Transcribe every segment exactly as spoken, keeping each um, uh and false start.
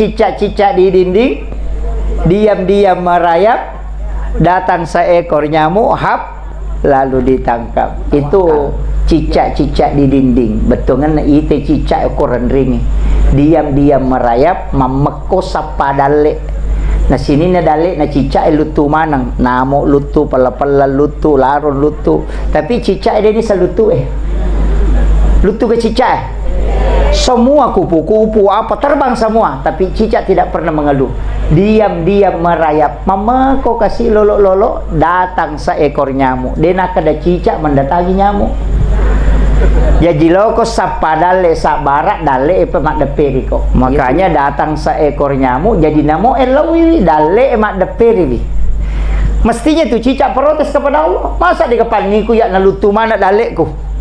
Cicak-cicak di dinding, diam-diam merayap, datang seekor nyamuk, hap, lalu ditangkap. Itu cicak-cicak di dinding. Bettuangenna ite cicak ko renringi. Diam-diam merayap, mammekko sappa dalle. Na sininna dalle na cicak e luttu maneng, namo luttu, pella-pella luttu, larung luttu. Tapi cicak e deni saluttu e. Luttu ke cicak e. Semua kupu-kupu apa terbang semua, tapi cicak tidak pernah mengeluh. Diam-diam merayap. Mammekko kasi lolo-lolo, datang seekor nyamuk. De nakkeda cicak mendatangi nyamuk. Jaji loko sappa dalle sabbara, dalle e pe maddepperi ko. Makanya datang seekor nyamuk, jadi namo e lawiwi, dalle e maddepperiwi. Mestinya tu cicak protes kepada Allah. Masa dikepanniku ya naluttu mana dalleku?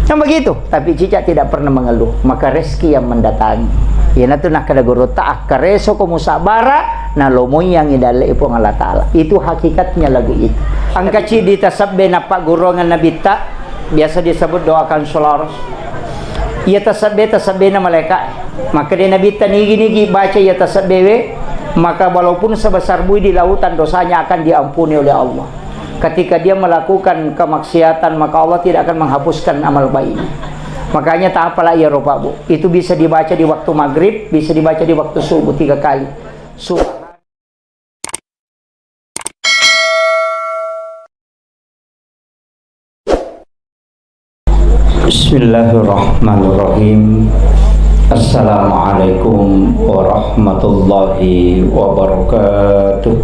Kan begitu, tapi cicak tidak pernah mengeluh, maka rezeki yang mendatangi. Iyanatu nakkeda gurutta, akkareso ko musabbara, nalomoiyangi dalle Puang Allah Ta'ala. Itu hakikatnya lagu itu. Engka ci di tasabbe nappagguruangan Nabitta, biasa disebut doa kansularos. Iya tasabbe, tasabbena malaika. Maka de Nabitta nigi-nigi baca iya tasabbe we, maka walaupun sebesar bui di lautan dosanya akan diampuni oleh Allah. Ketika dia melakukan kemaksiatan, maka Allah tidak akan menghapuskan amal baiknya. Makanya tahapalah iya ropa, Bu. Itu bisa dibaca di waktu maghrib, bisa dibaca di waktu subuh tiga kali. Subhan- Bismillahirrahmanirrahim. Assalamualaikum warahmatullahi wabarakatuh.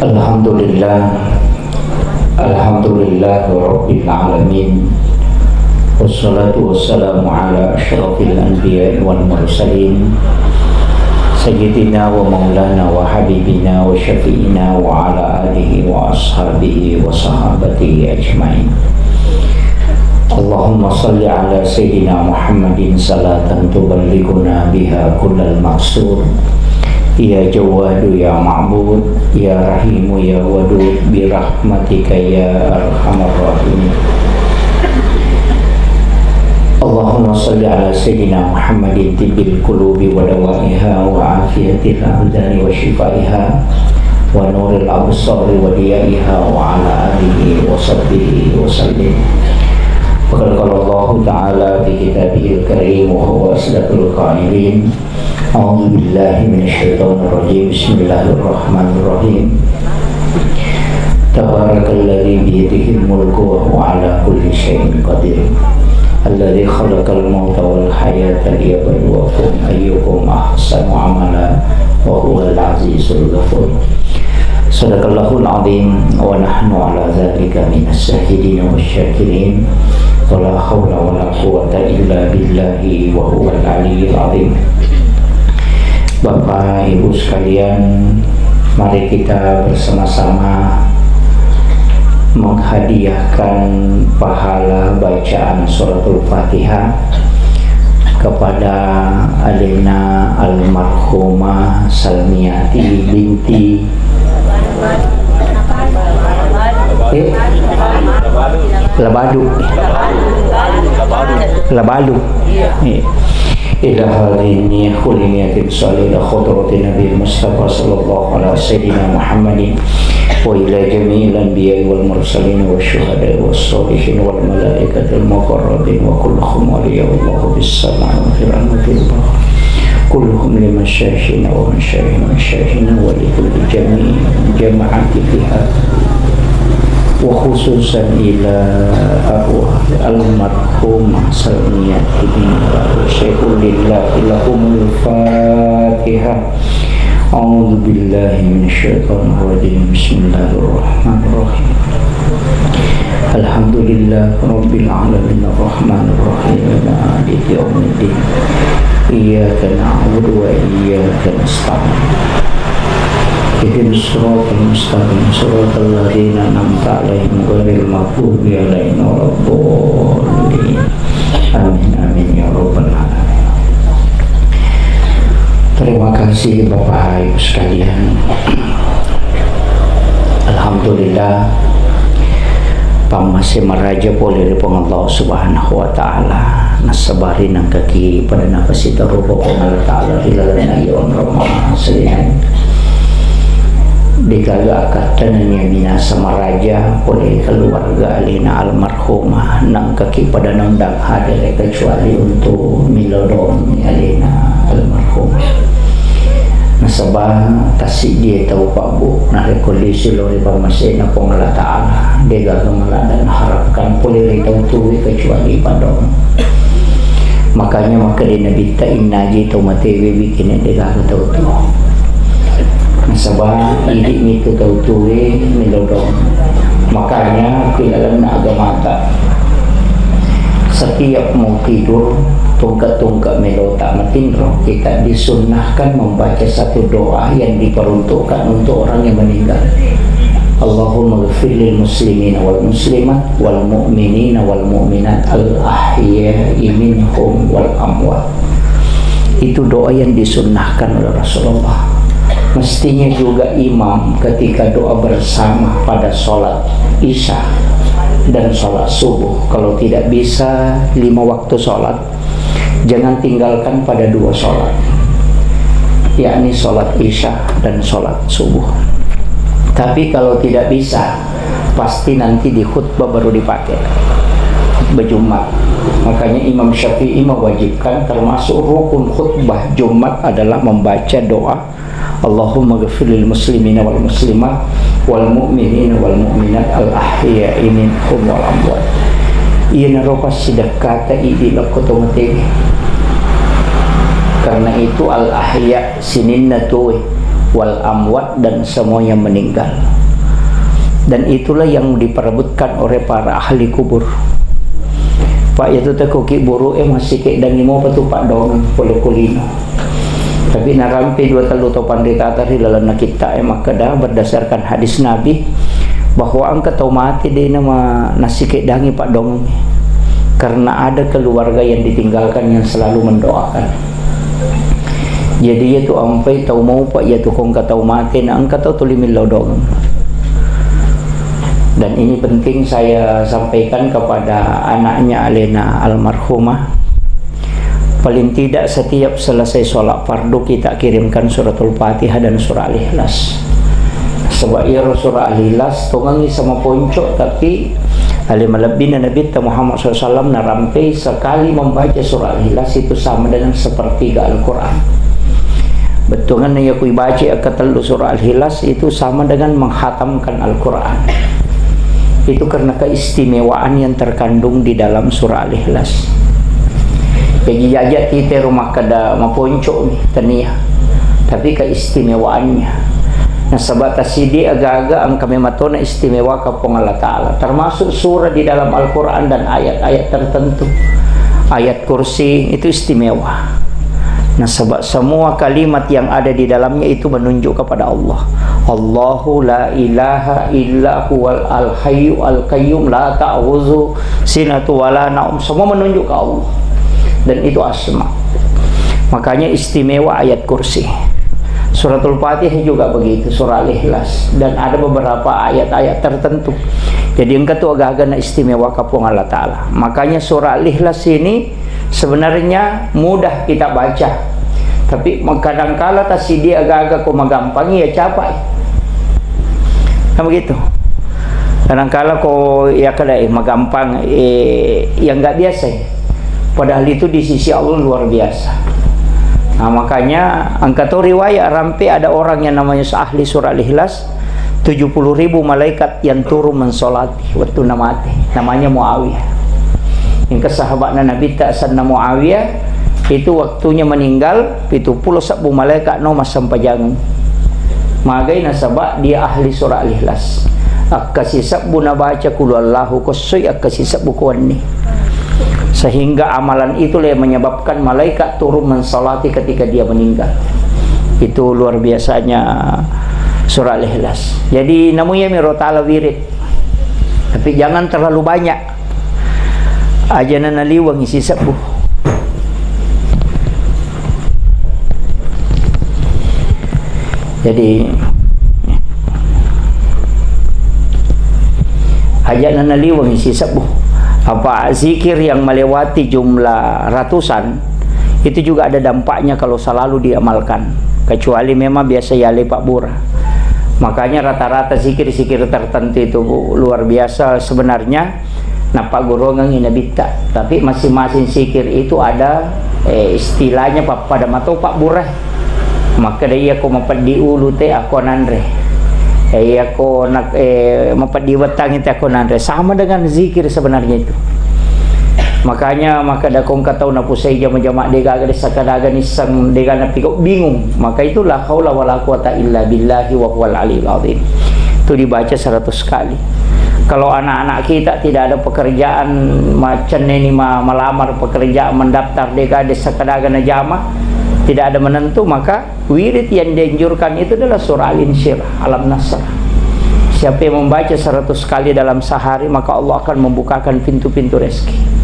Alhamdulillah. Alhamdulillah rabbil alamin. Wassalatu wassalamu ala asyrafil anbiya'i wal mursalin, sayyidina wa maulana wa habibina wa syafi'ina wa ala alihi wa ashabihi wa sahabatihi ajma'in. Allahumma salli ala sayyidina Muhammadin salatan tuballighuna biha kullal maqsud. Ya Jawwadu ya Ma'bud, ya Rahimu ya Wadud, birahmatika ya arhamar rahimin. Allahumma salli ala sayyidina Muhammadin tibbil qulubi wa dawaiha wa afiyatil abdani wa shifaiha wa nuril absari wa diyaiha wa ala alihi wa sahbihi wa sallim. Wa qad qala Allahu ta'ala fi kitabihil karim wa huwa asdaqul qailin. A'udzu billahi minasy syaithanir rajim. Bismillahirrahmanirrahim. Tabarakalladzi biyadihil mulku wa huwa ala kulli syai'in qadir. Alladzi khalaqal mauta wal hayata liyabluwakum ayyukum ahsanu amala wa huwal azizul ghafur. Sadaqallahul azim wa nahnu ala dzalika minas syahidin wasy syakirin. Wa la haula wa la quwwata illa billahi wa huwal aliyyil azim. Bapak Ibu sekalian, mari kita bersama-sama menghadiahkan pahala bacaan suratul Fatihah kepada alena almarhumah Salmiati binti, eh, Labadu. Labalu. Eh. Ila hadhihi niyyah kulli niyatin shalihah ila hadratin Nabi Mustafa sallallahu ala sayyidina Muhammadin wa ila jami'il anbiya'i wal mursalin wa syuhada'i was shalihin wal malaikatil muqarrabin wa kulluhum waliyallahu bis sama'il wa fil ardi. Kulluhum li masyayikhina wa masyayikhi masyayikhina wa li kulli jami'i jama'ati biha, wa khususan ila arwah almarhumah Salmiati binti Syaikhul Lillahi lahumul Fatihah. A'udzu billahi minasy syaithanir rajim. Bismillahirrahmanirrahim. Alhamdulillah rabbil alamin, arrahmanir rahim, maliki yaumiddin. Iyyaka na'budu wa iyyaka nasta'in. Ihdinas siratal mustaqim, siratal ladzina an'amta 'alaihim ghairil maghdubi 'alaihim waladdallin. Amin, amin, ya rabbal alamin. Terima kasih Bapak Ibu sekalian. Alhamdulillah, pamma- Semaraja pole ri Puang Allah Subhanahu wa Ta'ala. Nasabari nangkaki pada napasitarupa Puang Allah Ta'ala ri lalenna iya onrong mangase. Degaga akkattana nia minasa maraja pole keluarga alena almarhumah, nangkaki pada naundang hadere kecuali untuk milodong alena almarhumah. Nasaba tassiddie tau pabbu, narekko lisu lao ri pammasena Puang Allah Ta'ala, degaga maladda naharapkan pole ri tau tuwe kecuali padong. Makanya makkeda Nabitta, innaji tau matewe bikin degaga tau tuwe. Nasaba idi mitu tau tuwe milodong. Makanya ku ilalenna agamata, setiap mau tidur, tungke-tungke melota matinro, kita disunnahkan membaca satu doa yang diperuntukkan untuk orang yang meninggal. Allahumma ghfir lil muslimina wal muslimat wal mu'minina wal mu'minat al ahya'i minhum wal amwat. Itu doa yang disunnahkan oleh Rasulullah. Mestinya juga imam ketika doa bersama pada sholat isya dan sholat subuh, kalau tidak bisa lima waktu sholat, jangan tinggalkan pada dua sholat, yakni sholat isya dan sholat subuh. Tapi kalau tidak bisa, pasti nanti di khutbah baru dipakai, khutbah Jumat. Makanya Imam Syafi'i mewajibkan, termasuk rukun khutbah Jumat adalah membaca doa, Allahumma ghafir lil muslimina wal muslimat wal mu'minina wal mu'minat al ahya'i minhum wal amwat. Iyanaro passidekkata idi lokko to matewe. Karena itu al ahya sininna tuwe, wal amwat dan semua yang meninggal. Dan itulah yang diperebutkan oleh para ahli kubur. Pak, iya tu teko ki buru e masih ke dangi mau patu pak dong pole kulino. Tapi narampe dua tellu tau panritata ri lalenna kitta e makkeda, berdasarkan hadis Nabi, bahwa engka tau mate de nama nasi ke dangi pak dong, karena ada keluarga yang ditinggalkan yang selalu mendoakan. Jadi, iyatu ampai tau maupa, iyatu ko engka tau mate, na engka tau tuli millau doang. Dan ini penting saya sampaikan kepada anaknya alena almarhumah. Paling tidak setiap selesai sholat fardu kita kirimkan suratul Fatihah dan surah Al-Ikhlas. Sebab iyaro surah Al-Ikhlas tongengi sama ponco, tapi ale malebbina Nabitta Muhammad sallallahu alaihi wasallam narampei sekali membaca surah Al-Ikhlas itu sama dengan sepertiga Al-Quran. Bettuanna iya ku ibaca akkatellu surah Al-Ikhlas itu sama dengan menghatamkan Al-Quran. Itu karena keistimewaan yang terkandung di dalam surah Al-Ikhlas. Jadi jaja tite rumah kada maponco mi tania. Tapi keistimewaannya. Nasaba tasidi aga-aga engka mematona istimewaka Puang Allah Ta'ala. Termasuk surah di dalam Al-Quran dan ayat-ayat tertentu. Ayat kursi itu istimewa. Nasaba semua kalimat yang ada di dalamnya itu menunjuk kepada Allah. Allahu la ilaha illa huwal al hayyu al qayyum la ta'khudzuhu sinatu wala naum. Semua menunjuk ke Allah. Dan itu asma. Makanya istimewa ayat kursi. Suratul Fatihah juga begitu, surah Al-Ikhlas. Dan ada beberapa ayat-ayat tertentu. Jadi engka tu aga-aga na istimewa ka Puang Allah Ta'ala. Makanya surah Al-Ikhlas ini sebenarnya mudah kita baca. Tapi kadangkala tasidi aga-aga ko magampangi ya capai. Kan begitu. Kadangkala ko ya kada eh, magampang eh, yang nggak biasa ya. Padahal itu di sisi Allah luar biasa. Nah, makanya engka to riwayat rampe ada orang yang namanya ahli surah Al-Ikhlas, tujuh puluh ribu malaikat yang turun mensolati waktu namate. Namanya Muawiyah. Yang ke sahabatnya Nabi tak sanna Muawiyah itu waktunya meninggal, pitu pulo sebbu malaikat no massempajang. Magai nasaba dia ahli surah Al-Ikhlas. Akka sisebbu nabaca kulu Allahu kossoi, akka sisebbu kuanni. Sehingga amalan itulah yang menyebabkan malaikat turun mensalati ketika dia meninggal. Itu luar biasanya surah Al-Ikhlas. Jadi namuya miro tala wirid. Tapi jangan terlalu banyak. Aja na naliwang isi sebbu. Jadi, Aja' na naliwengi sisebbu. Apa zikir yang melewati jumlah ratusan, itu juga ada dampaknya kalau selalu diamalkan. Kecuali memang biasa yalai pabbura. Makanya rata-rata zikir-zikir tertentu itu, Bu, luar biasa sebenarnya. Nappagguruangengngi Nabitta. Tapi masing-masing zikir itu ada, eh, istilahnya pappada mato pabbura. Makkeda, "Iyako mapeddi ulu te, ako nanre. Eh, iyako nak-, eh, mapeddi wettangi te, ako nanre." Sama dengan zikir sebenarnya itu. Makanya makkeda ko engka tau napusai jama-jama, degaga desa kadaga nisseng, degaga napigau, bingung. Maka itu la haula wala quwata illa billahi wa huwal aliyul azim. Itu dibaca seratus kali. Kalau anak-anak kita tidak ada pekerjaan, macenneni ma-, melamar pekerjaan, mendaftar, degaga desa kadaga najama, tidak ada menentu, maka wirid yang dianjurkan itu adalah surah Al-Insyirah, Alam Nasrah. Siapa yang membaca seratus kali dalam sehari, maka Allah akan membukakan pintu-pintu rezeki.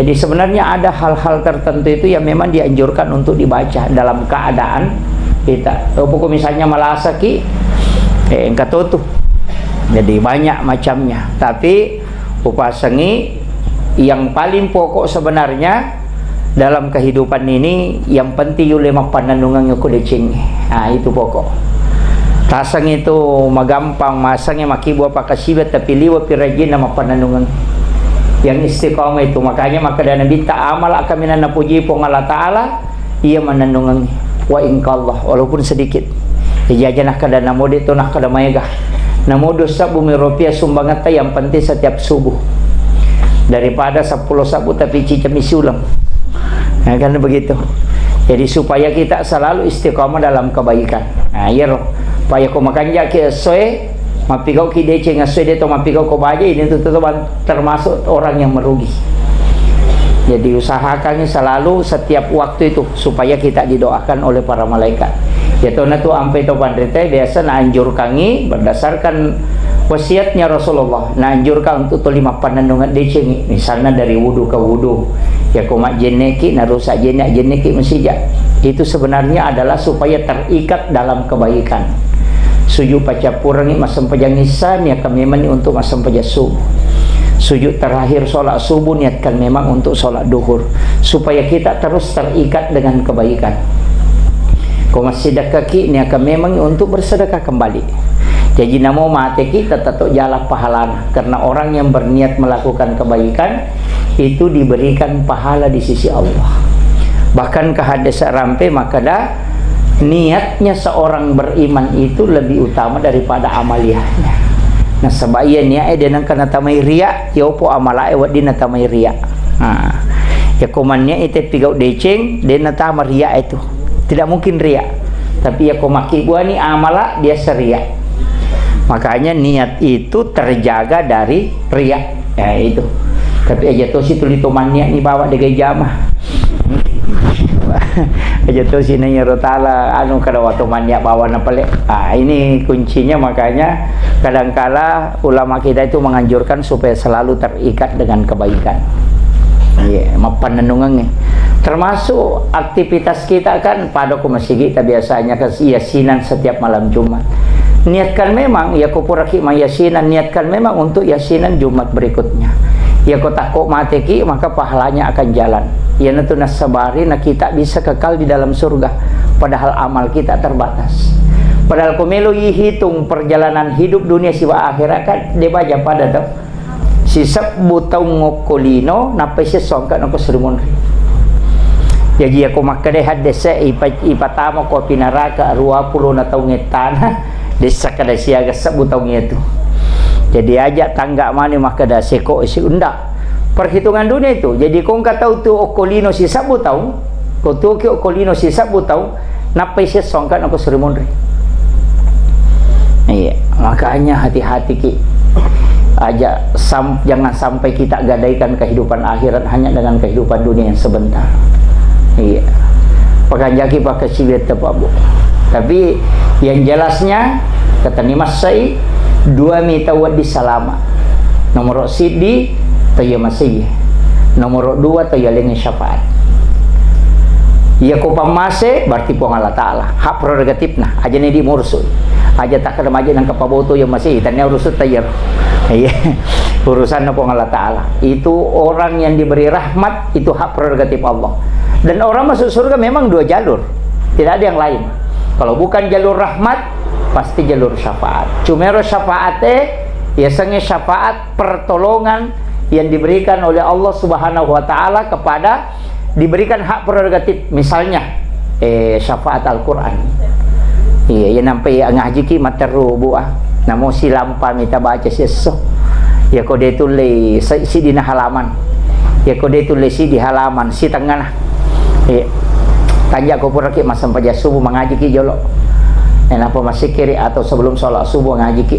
Jadi sebenarnya ada hal-hal tertentu itu yang memang dianjurkan untuk dibaca dalam keadaan kita. Pokok misalnya malasaki, eh, engka totu. Jadi banyak macamnya. Tapi upasengi yang paling pokok sebenarnya dalam kehidupan ini, yang penting yulle mappannennungeng ko decengnge. Ah, itu pokok. Taseng itu magampang, masengnge makkibua pakasiba, tapi liwa pirajinna mappannennungeng. Yang istiqamah itu, makanya makkeda Nabitta, "Amala kaminang napuji Puang Allah Ta'ala, iya mannennungengngi. Wa in qalla, walaupun sedikit." Jaji aja nakkeda, namo de to nakkeda maega. Namo dua sebbu mi rupiah sumbangetta, yang penting setiap subuh. Daripada seppulo sebbu tapi cicami siuleng. Ya kan begitu. Jadi supaya kita selalu istiqamah dalam kebaikan. Nah, iyaro. Paya ko makanjaki essoe, mappigauki deceng essoe de to mappigau ko baja, ini tu teman termasuk orang yang merugi. Jadi usahakan selalu setiap waktu itu supaya kita didoakan oleh para malaikat. Ya tona tu ampe to panrita biasa naanjurkangi berdasarkan wasiatnya Rasulullah, naanjurkan untuk toli mappannennungeng decengngi, misalnya dari wudu ke wudu. Ya ko majjenneki, narusak jenne, jenneki masija. Itu sebenarnya adalah supaya terikat dalam kebaikan. Sujud paccappurengngi massempajang isya, niakkan memang untuk massempajang subuh. Sujud terakhir sholat subuh, niatkan memang untuk sholat duhur. Supaya kita terus terikat dengan kebaikan. Ko massidekkaki, niakkan memang untuk bersedekah kembali. Jaji namo mateki, tetap to jala pahalana. Karena orang yang berniat melakukan kebaikan, itu diberikan pahala di sisi Allah. Bahkan ke hadis rampe makkeda, niatnya seorang beriman itu lebih utama daripada amaliyahnya. Nasaba iya niat e de nengka natamai riya, yopo amala e wedding natamai riya. Nah, ya ko manniat ite pigau deceng, de natama riya itu. Tidak mungkin riya. Tapi ya ko makkibuani amala, biasa riya. Makanya niat itu terjaga dari riya. Ya, itu. Tapi aja tosi tuli to manniat ni bawa degai jama. Aja tosi na iyaro tala, anu, kada wato manniat bawa na pale. Ah, ini kuncinya, makanya kadangkala ulama kita itu menganjurkan supaya selalu terikat dengan kebaikan. Iya, mappannennungeng. Termasuk aktivitas kita kan pada ko masigi ta biasanya ke yasinan setiap malam Jumat. Niatkan memang, ya ko puraki mayyasinan, niatkan memang untuk yasinan Jumat berikutnya. Ya ko takko mateki, maka pahalanya akan jalan. Iyanatu nassabari na kita bisa kekal di dalam surga, padahal amal kita terbatas. Padahal ko melo ihitung perjalanan hidup dunia siba akhirat kan de baja pada to. Sisebbu taung okko lino, nappai siesso engka nako suri munri. Jaji, yako makkeda haddese, ipa-, ipatama ko api naraka ruapulona taung ettana, dessa kada siaga sebbu taung iyatu. Jadi, aja tangga mani makkeda seko isi unda. Perhitungan dunia itu. Jadi, ko engka tau tu okko lino sisebbu taung, Ko tuoki okko lino sisebbu taung, nappai siesso engka nako suri munri. Iya, makanya hati-hati ki. Aja sam-, jangan sampai kita gadaikan kehidupan akhirat hanya dengan kehidupan dunia yang sebentar. Iya. Pakanjaki pakai siwet tepa, Bu. Tapi yang jelasnya, kata ni massai, dua mi tau wedding salama. Nomoro siddi, tau iya masei. Nomoro dua, tau iya lengnge syafaat. Iya ko pammase, berarti Puang Allah Ta'ala. Hak prerogatifna. Aja ni di mursu. Aja takkeda maje nangka paboto iya masei. Tania urusu tayar. Iya. Urusanna Puang Allah Ta'ala. Itu orang yang diberi rahmat, itu hak prerogatif Allah. Dan orang masuk surga memang dua jalur. Tidak ada yang lain. Kalau bukan jalur rahmat, pasti jalur syafaat. Cuma ero syafaat, eh, ya, sengaja syafaat pertolongan yang diberikan oleh Allah Subhanahu wa Ta'ala kepada diberikan hak prerogatif, misalnya, eh, syafaat Al-Quran. Iya, iya, nampai ngaji ki matteru, Bu, ah. Namo silampa mita baca siesso. Ya ko de tulle si-, sidina halaman. Ya ko de tulle sidi halaman, sitengana. Iya. Tanja ko pura ki massempajang subuh, mangaji ki jolo. Eh, napa massikkiri atau sebelum sholat subuh ngaji ki.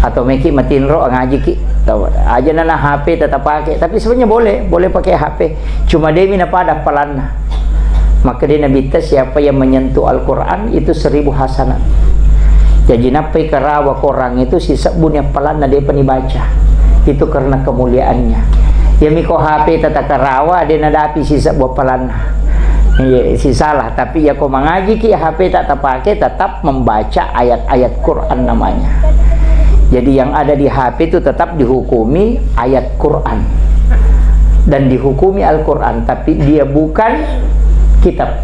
Atau meki matinro ngaji ki. Aja nana H P tetap pakai. Tapi sebenarnya boleh, boleh pakai H P. Cuma demi napada appalanna. Maka dia Nabi ta, siapa yang menyentuh Al-Quran itu seribu hasanat. Jadi nappai karawa Quran itu sisebbu ni appalanna depa ni baca. Itu karena kemuliaannya. Ya miko H P tata karawa, dia nadapi sisebbu appalanna. Iya, si salah. Tapi ya ko mangaji ki H P tak tapake, tetap membaca ayat-ayat Quran namanya. Jadi yang ada di H P itu tetap dihukumi ayat Quran dan dihukumi Al-Quran, tapi dia bukan kitab.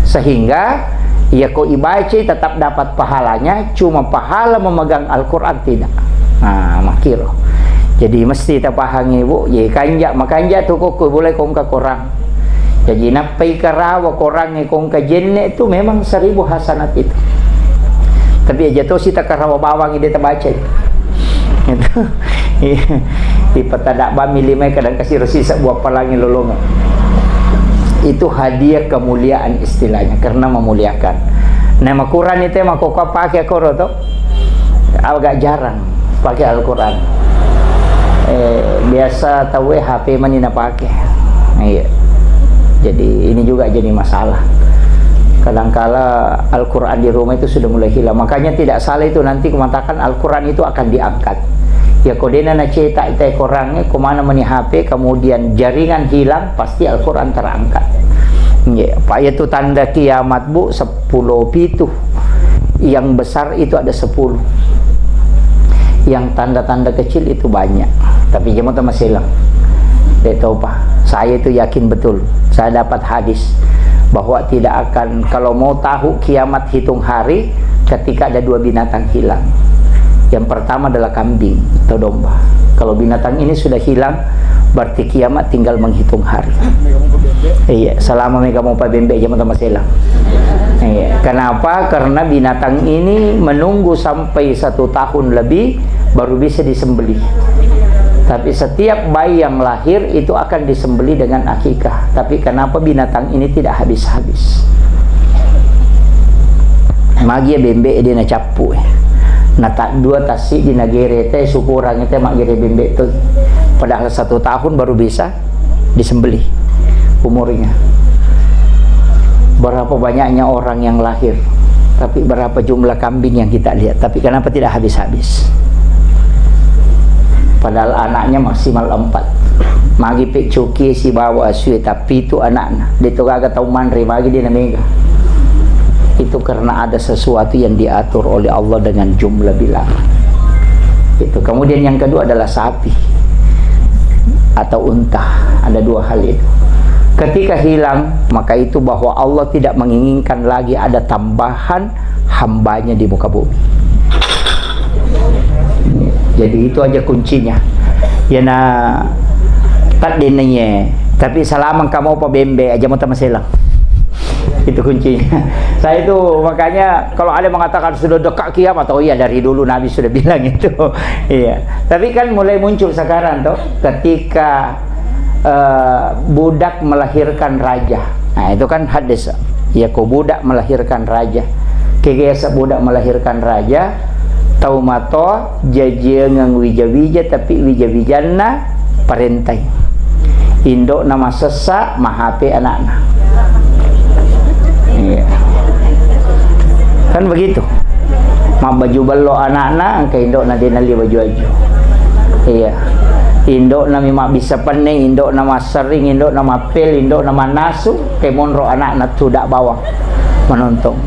Sehingga ya ko ibaca tetap dapat pahalanya, cuma pahala memegang Al-Quran tidak. Nah, makiro. Jadi mesti tapahangi, Bu. Jadi kanja, makanja tu kok boleh kongka Quran. Jadi nappai karawa Quran kongka jenne tu memang seribu hasanat itu. Tapi aja to sita karawa bawang ide tabaca. Itu. Iya. Ipatada bami lima kadang kasih rosi sebuah palangi lolongan. Itu hadiah kemuliaan istilahnya, karena memuliakan. Nah, makuran itu mako kau pakai koro to? Agak jarang pakai Al-Quran. Eh, biasa tahu eh H P mani na pakai. Iya. Jadi ini juga jadi masalah. Kadangkala Al-Quran di rumah itu sudah mulai hilang. Makanya tidak salah itu nanti kumatakan Al-Quran itu akan diangkat. Ya kodena na cetak itu Qurannya, kemana mani H P, kemudian jaringan hilang, pasti Al-Quran terangkat. Iya. Pak, itu tanda kiamat, Bu, sepuluh pitu. Yang besar itu ada sepuluh. Yang tanda-tanda kecil itu banyak. Tapi jemata maselang. Dek topa. Saya itu yakin betul. Saya dapat hadis bahwa tidak akan, kalau mau tahu kiamat hitung hari, ketika ada dua binatang hilang. Yang pertama adalah kambing atau domba. Kalau binatang ini sudah hilang, berarti kiamat tinggal menghitung hari. Iya, selama mega mau pabembe aja mata maselang. Iya, kenapa? Karena binatang ini menunggu sampai satu tahun lebih baru bisa disembelih. Tapi setiap bayi yang lahir itu akan disembelih dengan akikah. Tapi kenapa binatang ini tidak habis-habis? Magi ya bembe dia na cappu, eh. Na tak dua tassi di nagere te syukurang te maggere bembe tu. Padahal satu tahun baru bisa disembelih umurnya. Berapa banyaknya orang yang lahir, tapi berapa jumlah kambing yang kita lihat, tapi kenapa tidak habis-habis? Padahal anaknya maksimal empat. Magi pe cuki sibawa asui, tapi itu anaknya. Dia tu gaga tau manre, magi dia na mega. Itu karena ada sesuatu yang diatur oleh Allah dengan jumlah bilangan. Itu. Kemudian yang kedua adalah sapi atau unta. Ada dua hal itu. Ketika hilang, maka itu bahwa Allah tidak menginginkan lagi ada tambahan hambanya di muka bumi. Jadi itu aja kuncinya. Ya na taddenna ye. Tapi salamang kamu apa bembe aja mau tamaselang. Itu kuncinya. Saya itu makanya kalau ada mengatakan sudah dekat kiamat, oh iya, dari dulu Nabi sudah bilang itu. Iya. Tapi kan mulai muncul sekarang tuh, ketika eh, budak melahirkan raja. Nah, itu kan hadis. Ya ko budak melahirkan raja. Kegesa budak melahirkan raja, tau mato jajiangang wija-wija, tapi wija-wijanna parentai. Indokna masessa, mahape anakna. Iya. Kan begitu. Mabbaju bello anakna, engka indokna de nalli baju aju. Iya. Indokna mi mabbissa penne, indokna massering, indokna mappel, indokna mannasu, ke monro anakna tudak bawang manontong.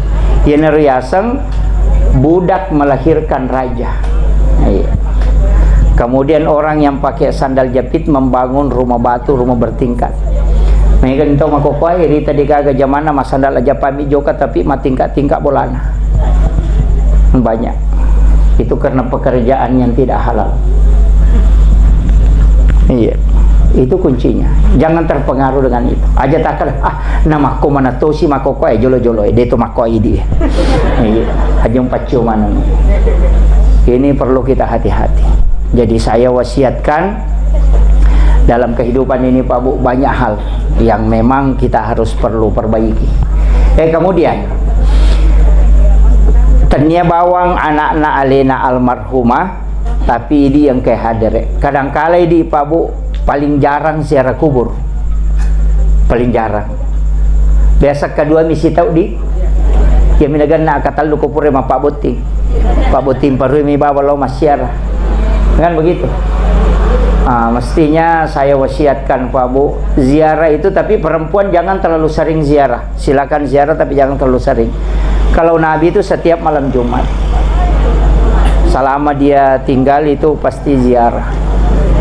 Iyanaro yaseng budak melahirkan raja. Iya. Kemudian orang yang pakai sandal jepit membangun rumah batu, rumah bertingkat. Mega tau makkokkoe, rita degaga jamanna massandal jepit mi jokka, tapi matingkat-tingkat bolana. Banyak. Itu karena pekerjaan yang tidak halal. Iya. Itu kuncinya. Jangan terpengaruh dengan itu. Aja takkan, "Ah, namakko mana tosi makkokkoe, jolo-jolo, de to makko idi." Iya. Aja paccio maneng. Ini perlu kita hati-hati. Jadi saya wasiatkan, dalam kehidupan ini, Pak Bu, banyak hal yang memang kita harus perlu perbaiki. Eh, kemudian, tennia bawang anakna alena almarhumah, tapi idi yang ke hadere. Kadangkala idi, Pak Bu, paling jarang ziarah kubur. Paling jarang. Biasa kedua misi tau di, ya minaganna katellu ko pura mappabbotting. Pabbotting parui mi bawang lao massiara. Kan begitu? Ah, mestinya saya wasiatkan, Pak Bu, ziarah itu, tapi perempuan jangan terlalu sering ziarah. Silakan ziarah, tapi jangan terlalu sering. Kalau Nabi itu setiap malam Jumat. Selama dia tinggal itu pasti ziarah.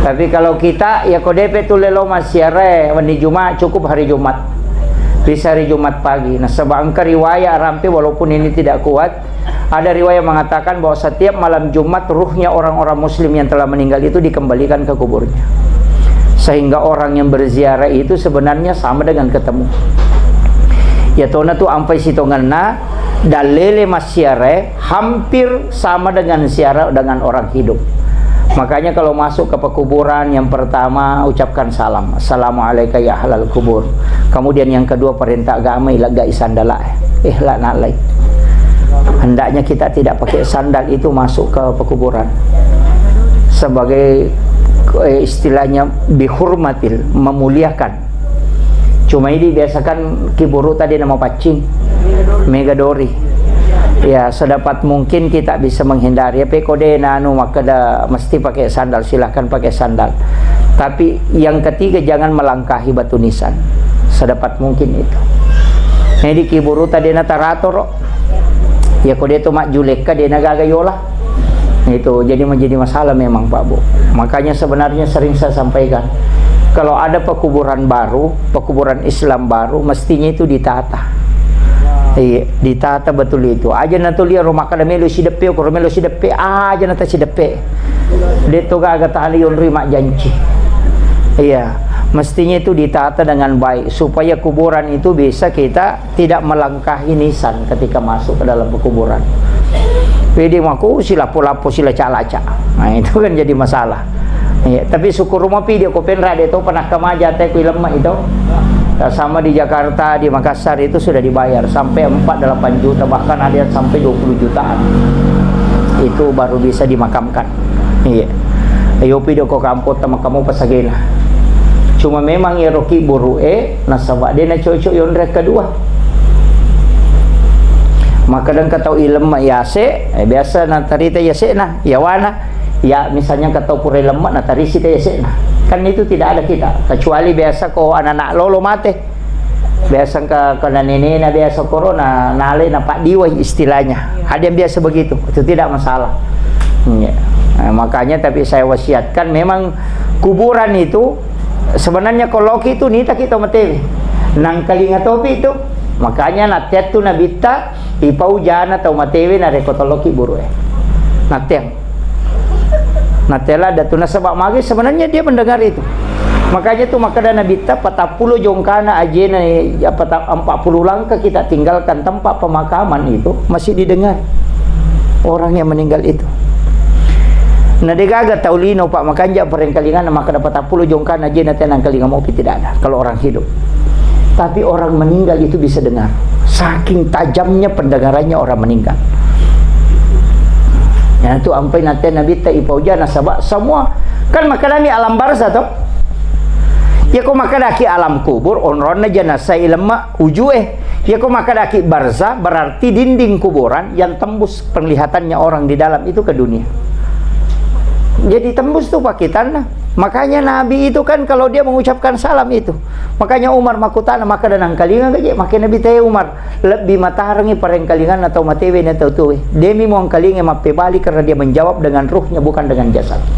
Tapi kalau kita, ya ko depe tu lelo massiara, wenni Jumat, cukup hari Jumat. Bisa hari Jumat pagi. Nah, sebab engka riwayat rampe, walaupun ini tidak kuat, ada riwayat mengatakan bahwa setiap malam Jumat ruhnya orang-orang muslim yang telah meninggal itu dikembalikan ke kuburnya. Sehingga orang yang berziarah itu sebenarnya sama dengan ketemu. Ya tona tu ampai sitongenna, dalele massiara hampir sama dengan ziarah dengan orang hidup. Makanya kalau masuk ke pekuburan, yang pertama ucapkan salam. "Assalamualaikum ya ahlal kubur." Kemudian yang kedua, perintah agama, ileggai sandala. Eh, la nalai. Hendaknya kita tidak pakai sandal itu masuk ke pekuburan. Sebagai, eh, istilahnya bihurmatil, memuliakan. Cuma ini biasakan kiburu tadi nama paccing. Mega dori. Ya, sedapat mungkin kita bisa menghindari. Apa ko de nanu makkeda mesti pakai sandal, silahkan pakai sandal. Tapi yang ketiga, jangan melangkahi batu nisan. Sedapat mungkin itu. Jadi kiburu tadi na taratoro. Ya ko de to majjulekka de na gaga yola. Itu jadi menjadi masalah memang, Pak Bu. Makanya sebenarnya sering saya sampaikan, kalau ada pekuburan baru, pekuburan Islam baru, mestinya itu ditata. Iya, ditata betul itu. Aja na tuli rumah kada melo sideppe, ko melo sideppe, aja na ta sideppe. De to gaga tali yonri majjanci. Iya, mestinya itu ditata dengan baik supaya kuburan itu bisa kita tidak melangkahi nisan ketika masuk ke dalam pekuburan. Pede mako silappo-lappo, silaca-laca. Nah, itu kan jadi masalah. Iya, tapi syukur rumah pide ko penra de to pernah kemaja te ku ilemma itu. Sama di Jakarta, di Makassar itu sudah dibayar sampai empat delapan juta, bahkan ada yang sampai dua puluh jutaan. Itu baru bisa dimakamkan. Iya. Ayo pido ko kampota makamu pasagena. Cuma memang ero kiburu e nasaba de na cocok yonre kedua. Maka dan katau ilem yase, eh, biasa na tarita yase na, yawana. Ya misalnya katau pura lemma na tarisi ta yase na. Kan itu tidak ada kita. Kecuali biasa ko anak-anak lolo mate. Biasa engka kena nenena biasa corona, nale na paddiwai istilahnya. Iya. Ada yang biasa begitu, itu tidak masalah. Iya. Nah, makanya tapi saya wasiatkan memang kuburan itu sebenarnya koloki itu nita kita matewe. Nangkalinga topi itu. Makanya nateattu nabitta ipau jana tau matewe na reko toloki burue. Nateang. Nah, tela datu nasaba magi sebenarnya dia mendengar itu. Makanya tu makkeda Nabitta, patappulo jongkana ajena, apa ta-, empat puluh langkah kita tinggalkan tempat pemakaman itu masih didengar orang yang meninggal itu. Nah, degaga tau lino, Pak, makanja parengkalingan, maka dapat patappulo jongkana ajena tenang kalinga mopi tidak ada kalau orang hidup. Tapi orang meninggal itu bisa dengar. Saking tajamnya pendengarannya orang meninggal. Ya, tu ampai nate Nabitta ipauja nasaba semua kan makkedami alam barzah to. Ya ko makkedaki alam kubur, onronna jenazah ilemma ujue. Ya ko makkedaki barzah berarti dinding kuburan yang tembus penglihatannya orang di dalam itu ke dunia. Jadi tembus tu pakitanna. Makanya Nabi itu kan kalau dia mengucapkan salam itu. Makanya Umar makkutana, maka dan angkalinga gaje, maka Nabi tanya Umar, lebbi matarengi parengkalinganna tau matewe na tau tuwe. Demi muangkalinga mappebali karena dia menjawab dengan ruhnya bukan dengan jasadnya.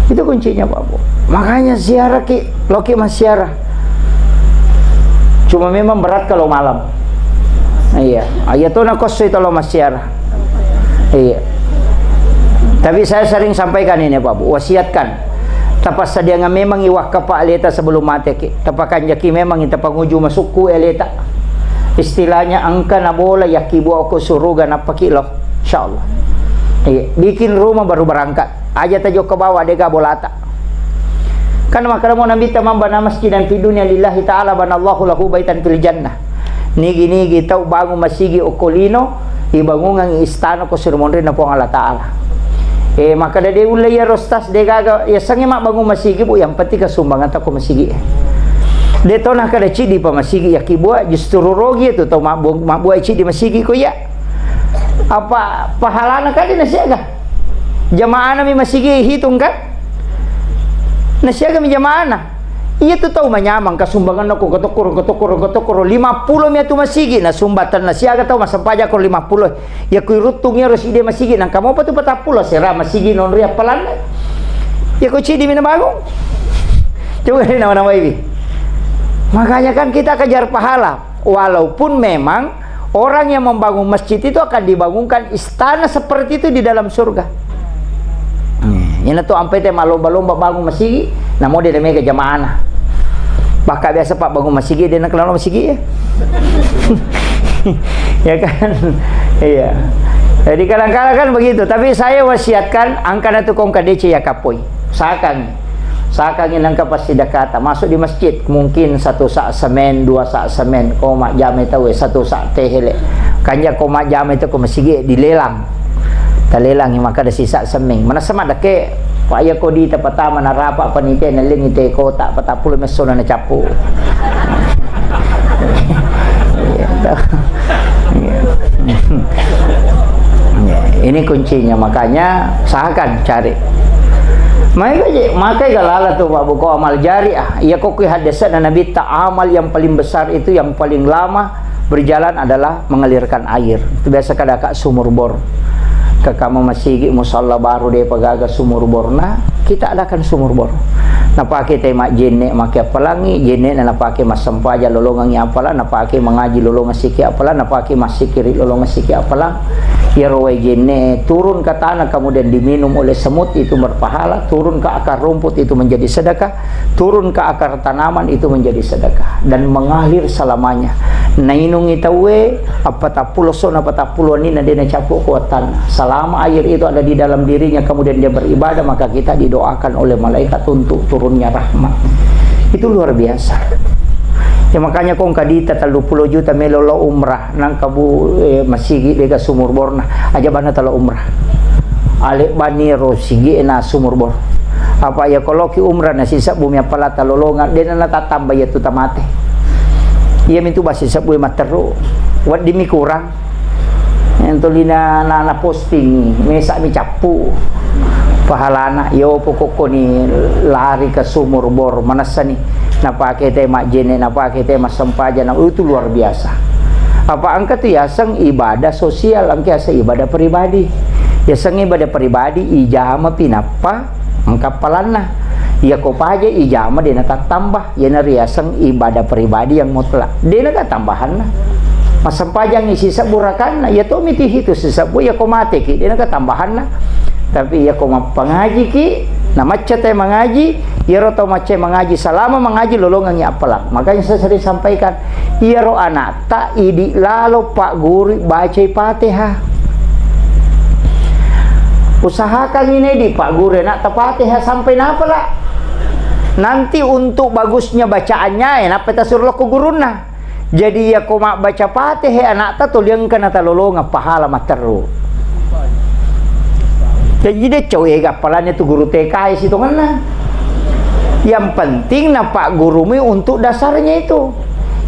Itu kuncinya, Pak Bu. Makanya ziarah ki, loki massiara. Cuma memang berat kalau malam. Iya, iya to nakossoi tolo massiara. Iya. Tapi saya sering sampaikan ini, Pak Bu, wasiatkan. Tapassadiangan memang iwakkapa aleta sebelum mate ki. Tapakanjaki memang tapanguju masukku aleta. Istilahnya engka nabola yakki buako suruga nappaki lo. Insyaallah. Iya, bikin rumah baru berangkat. Aja tajokka bawa dega bolata. Kan makkadamo Nabitta, "Man bana masjidan fid dunya lillahi ta'ala banallahu lahu baitan fil jannah." Nigi-nigi tau bangun masigi okko lino, ibangungang istana ko suri monrinna Puang Allah Ta'ala. Eh, makkada de ulle iyaro stas de gaga, yasengnge mabbangun masigi, Bu, yang penting kasumbangan tau ko masigi. De to nakkada ciddi pa masigi yakki bua, justru rogi itu tau mabbu-, mabbuai ciddi masigi ko iya. Apa pahalana kali nasiaga? Jamaahna mi masigi hitung kan? Nasiaga mi jamaahna. Iya tu tau manyamang kasumbanganna ko katokkoro, katokkoro, katokkoro. Lima pulo mi atu masigi nasumba, tenna siaga tau massempajang ko lima pulo. Ya ku iruttung iyaro sidi masigi nangka mopa tu patappulo sera masigi nonri appalanna. Ya ko cidi mi nabangung. Coba ni nama-namai wi. Makanya kan kita kejar pahala. Walaupun memang orang yang membangun masjid itu akan dibangunkan istana seperti itu di dalam surga. Hmm, ina tu ampe te malomba-lomba bangun masigi, namo de mega jamaahna. Bahkan biasa pak bangun masigi, de nakelalo masigi ya. Ya kan? Iya. Jadi kadang-kadang kan begitu. Tapi saya wasiatkan, angkana tu kongka dece ya kapoi. Usahakan. Usahakan nangka pasti dakata. Masuk di masjid, mungkin satu sak semen, dua sak semen. Ko majjama tau, eh, satu sak tehele. Kanja ko majjama itu ko masigi dilelang. Talelangi maka ada sisa semeng. Manessa maddekke, Pak, iya ko di tapatama narapa panitia nalengi te kota, patappulo messona nacappu. Iya, toh. Iya. Ya, ini kuncinya, makanya usahakan cari. Maega je, makai galala tu, Pak, buku amal jariah. Iya, ko kui hadisna Nabi ta amal yang paling besar itu, yang paling lama berjalan adalah mengalirkan air. Itu biasa kada ka sumur bor. Ke kama masigi musalla baru de pagaga sumur borna, kita adakan sumur bor. Napake te majjenne, make appalangi, jenne na napake massempajang lolongangi appalang, napake mangaji lolongang siki appalang, napake massikiri lolongang siki appalang. Iyaro wae jenne turun ke tanah kemudian diminum oleh semut itu berpahala, turun ke akar rumput itu menjadi sedekah, turun ke akar tanaman itu menjadi sedekah dan mengalir selamanya. Nainungi tauwe, appatappulo sona patappulo ni na dena capuk kuatan. Selama air itu ada di dalam dirinya, kemudian dia beribadah, maka kita didoakan oleh malaikat untuk turunnya rahmat. Itu luar biasa. Ya, makanya kong kadita tellu pulo juta melo lo umrah, nang kabu, eh, masigi dega sumur borna, aja bana talo umrah. Ale bani ro sigi na sumur bor. Apa ya koloki umrah na sisa bumi apalata lolongan, dena na tatamba ya tu tamate. Iya mintu basi sebbu materu. Wedding mi kurang. Yang tolina na, na posting, mesa mi cappu. Pahalana, yo pokokko ni lari ke sumur bor, manessa ni. Napake te majjene, napake te massempajang, na, itu luar biasa. Apa engka tu yaseng ibadah sosial, engka yaseng ibadah pribadi. Yaseng ibadah pribadi, ijama pinappa, engka palanna. Iya ko paja ijama dena tattamba, iyana riaseng ibadah pribadi yang mutlak. Dena ka tambahanna. Massempajang isi sebbu rakanna, iya to miti hitu sisebbu, iya ko mateki, dena ka tambahanna. Tapi iya ko mappangajiki, na macca te mangaji, iyaro tau macca mangaji, selama mangaji lolongangi appalang. Makanya saya sering sampaikan, iyaro anakta idi lalo pagguru bacai Fatihah. Usahakan ini di pagguru anakta Fatihah sampai napala. Nanti untuk bagusnya bacaannya, eh, nappa tasuro ko gurunna. Jadi, iya ko mabbaca Fatihah anakta, tuli engka natalolongang pahala matteru. Jadi, de cau ega appalannya tu guru T K sitongenna. Yang penting napaggurumi untuk dasarnya itu.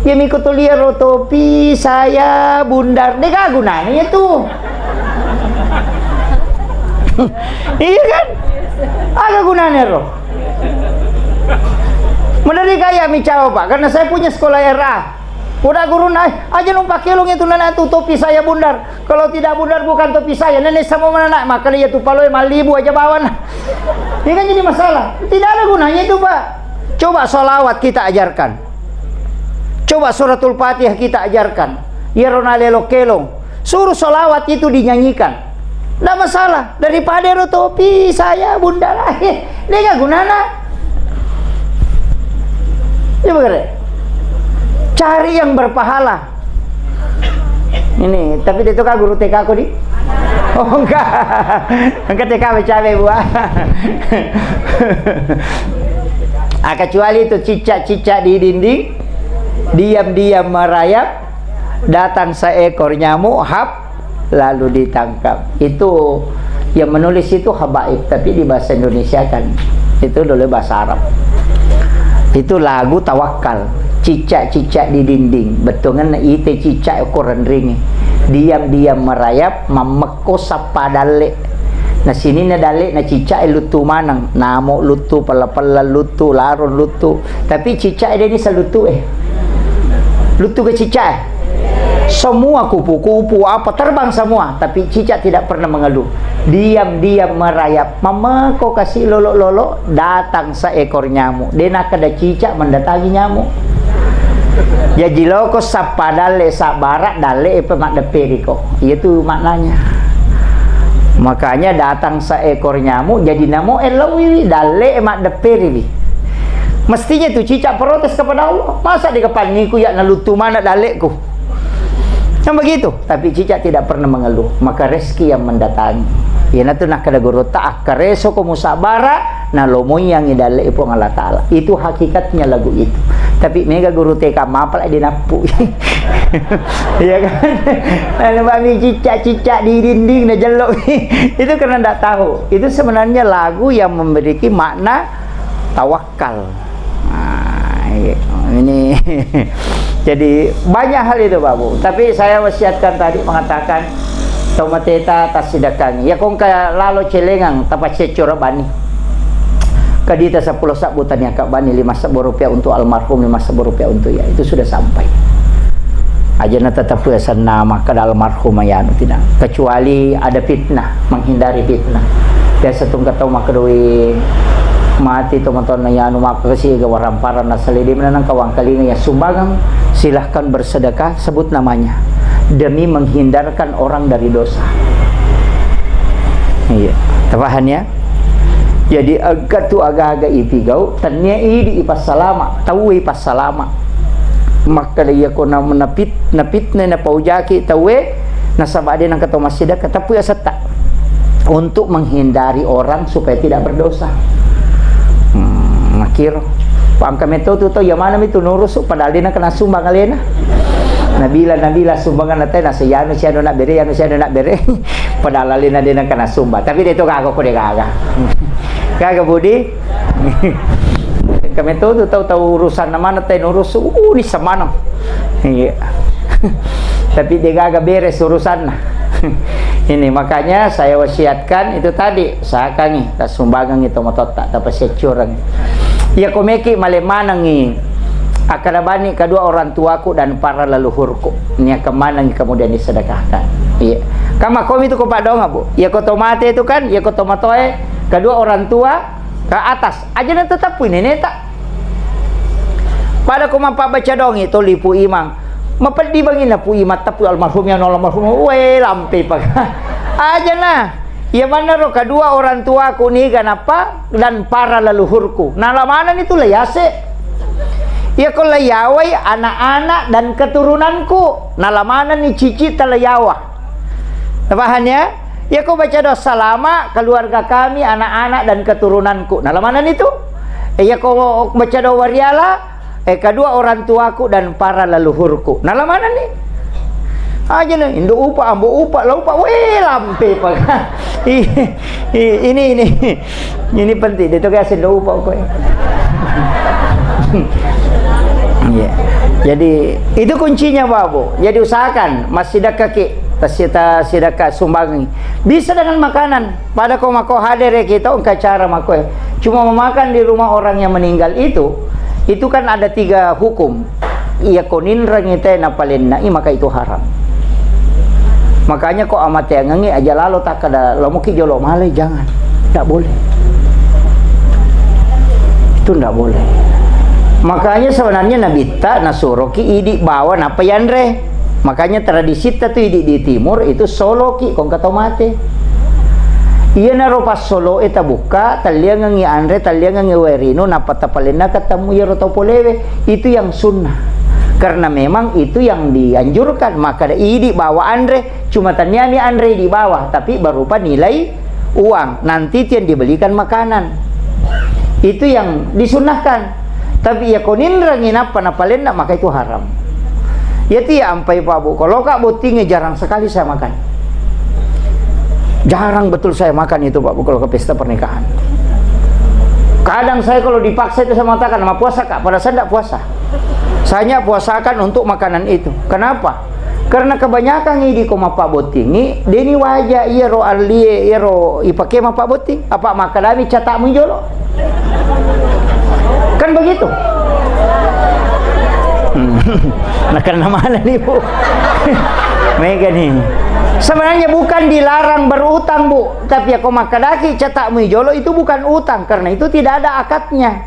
Iya miko tuli ro topi, saya, bundar, de ga gunanya itu. Iya kan? Aga gunanya ro. Menari kaya mi cawa, Pak, karena saya punya sekolah R A. Udah guruna, eh, aja nu pakelong itu nana tu topi saya bundar. Kalau tidak bundar bukan topi saya. Nenek sama mana nak, maka dia tu paloe malibu aja bawana. Ini kan jadi masalah. Tidak ada gunanya itu, Pak. Coba sholawat kita ajarkan. Coba suratul Fatihah kita ajarkan. Iyaro nalelo kelong. Suruh sholawat itu dinyanyikan. Nggak masalah. Daripada ero topi saya bundar. Ini nggak gunana. Coba kere. Cari yang berpahala. Ini, tapi itu kan guru T K aku di. Oh, enggak. Enggak T K cabe buah. Ah, kecuali itu cicak-cicak di dinding, diam-diam merayap, datang seekor nyamuk, hap, lalu ditangkap. Itu yang menulis itu habaib, tapi di bahasa Indonesia kan. Itu dulu bahasa Arab. Itu lagu tawakal. Cicak-cicak di dinding. Bettuanna ite cicak ko renring. Diam-diam merayap, mammekko sappa dalle. Na sininna dalle na cicak e luttu maneng. Namo luttu, pella-pella luttu, larong luttu. Tapi cicak e deni saluttu e. Luttu ke cicak e. Semua kupu-kupu apa terbang semua, tapi cicak tidak pernah mengeluh. Diam-diam merayap. Mammekko kasi lolo-lolo, datang seekor nyamuk. De nakkeda cicak mendatangi nyamuk. Jaji loko sappa dalle sabbara, dalle e pe maddepperiko. Iya tu maknanya. Makanya datang seekor nyamuk, jadi namo ellowiwi, dalle e maddepperiwi. Mestinya tu cicak protes kepada Allah. Masa dikapanniku ya naluttu mana dalleku? Kan begitu. Tapi cicak tidak pernah mengeluh. Maka rezeki yang mendatangi. Iyanatu nakkeda gurutta, akkareso ko musabara, nalomoiyangi dalle Puang Allah Ta'ala. Itu hakikatnya lagu itu. Tapi mega guru T K mapala dinappu. Iya kan? Nah, namanya cicak-cicak di dinding, na jello. Itu karena ndak tahu. Itu sebenarnya lagu yang memiliki makna tawakal. Nah, iya. Ini jadi banyak hal itu, Pak Bu. Tapi saya wasiatkan tadi mengatakan, tomateta tassidakangi. Ya kongka lalo celengang, tapacecco rabani. Kadita seppulo sabbu tania kabani lima sebbu rupiah untuk almarhum, lima sebbu rupiah untuk ya. Itu sudah sampai. Aja na tetap ya senama kada almarhum ya anu tidak. Kecuali ada fitnah, menghindari fitnah. Biasa tungka tau makkedoi mati to matonna ya anu maka kesi ga waramparan na salede menang kawang kalinga ya sumbangan, silahkan bersedekah, sebut namanya. Demi menghindarkan orang dari dosa. Iya. Tapahan ya? Jadi, engka tu aga-aga ipigau, tennia idi ipassalama, tauwe ipassalama. Makkeda iya ko na-, napit-, napitnai, napaujaki tauwe, nasaba de nengka tau massidekka, teppu asetta. Untuk menghindari orang supaya tidak berdosa. Hmm, makiro. Pangka metto tu tau, iya maneng mi tu nurusu, padahal de nengka nasumbang alena. Nabila, nabila sumbangan na tena, sianu, sianu nak bere, anu, sianu nak bere. Padahal alena de nengka nasumba. Tapi de to gaga ko de gaga. Gaga budi. Kami to tu tau-tau urusan na mana te nurus, uh, ni semana. Iya. Tapi de gaga beres urusanna. Ini makanya saya wasiatkan itu tadi, usahakangi, tasumbangangi to matotta, tapaseccurangi. Iya ko meki male manengi. Akkeda bani kedua orang tuaku dan para leluhurku. Niakan manengi kemudian disedekahkan. Iya. Kama komi tu ko padonga, Bu. Iya ko to mate itu kan, iya ko to matoe, kedua orang tua ke atas. Aja na tetap neneta. Pada ko mappabbaca dongi toli Pu Imang. Mapeddi banginna Pu Imang, tapi almarhum ya almarhum. We lampe pa. Aja na. Iya manna ro kedua orang tuaku niga nappa dan para leluhurku. Nala manenni tu layase. Iya ko layawai anak-anak dan keturunanku. Nala manenni cici talayawa. Napahan ya? Iya ko baca doa salama keluarga kami, anak-anak dan keturunanku. Nala manenni tu? Iya ko baca doa wariala, eh, kedua orang tuaku dan para leluhurku. Nala manenni? Aja na, indo upa, ambo upa, la upa, we lampe pa. I-, i-, ini, ini. Ini penting, de to ga sendo upa ko. Iya. Jadi, itu kuncinya, Bapak. Jadi usahakan massidekka ki, tasita sidekka sumbangi. Bisa dengan makanan. Pada ko mako hadere kita engka cara mako. Cuma memakan di rumah orang yang meninggal itu, itu kan ada tiga hukum. Iya ko ninrangi te napalenna'i, maka itu haram. Makanya ko amateangengi aja lalo takkada, "Lamuki jolo malai," jangan. Tidak boleh. Itu tidak boleh. Makanya sebenarnya Nabitta nasuroki idi bawa napa yanre. Makanya tradisitta tu idi di timur itu soloki kongka tau mate. Iyanaro passoloe tabukka, talliangengi anre, talliangengi wae rino, nappa tapalenna ketemu iyaro tau polewe. Itu yang sunnah. Karena memang itu yang dianjurkan. Maka idi bawa anre, cuma taniami anre di bawah, tapi berupa nilai uang. Nanti itu yang dibelikan makanan. Itu yang disunnahkan. Tapi iya ko ninrangi nappa napalenna, maka itu haram. Iya ti ampai Pak Bu, kalau Kak bottinge jarang sekali saya makan. Jarang betul saya makan itu Pak Bu kalau ke pesta pernikahan. Kadang saya kalau dipaksa itu saya mengatakan, "Mau puasa Kak?" Padahal saya tidak puasa. Saya hanya puasakan untuk makanan itu. Kenapa? Karena kebanyakan idi ko mappabbottingi, deni waja iyaro allie, iyaro ipake mappabbotting. Apa makkedami cata'mu jolo? Kan begitu? Hmm. Nah, karena mana nih, Bu? Mega nih. Sebenarnya bukan dilarang berutang, Bu. Tapi ya, ko makkedaki cata'mu jolo itu bukan utang, karena itu tidak ada akadnya.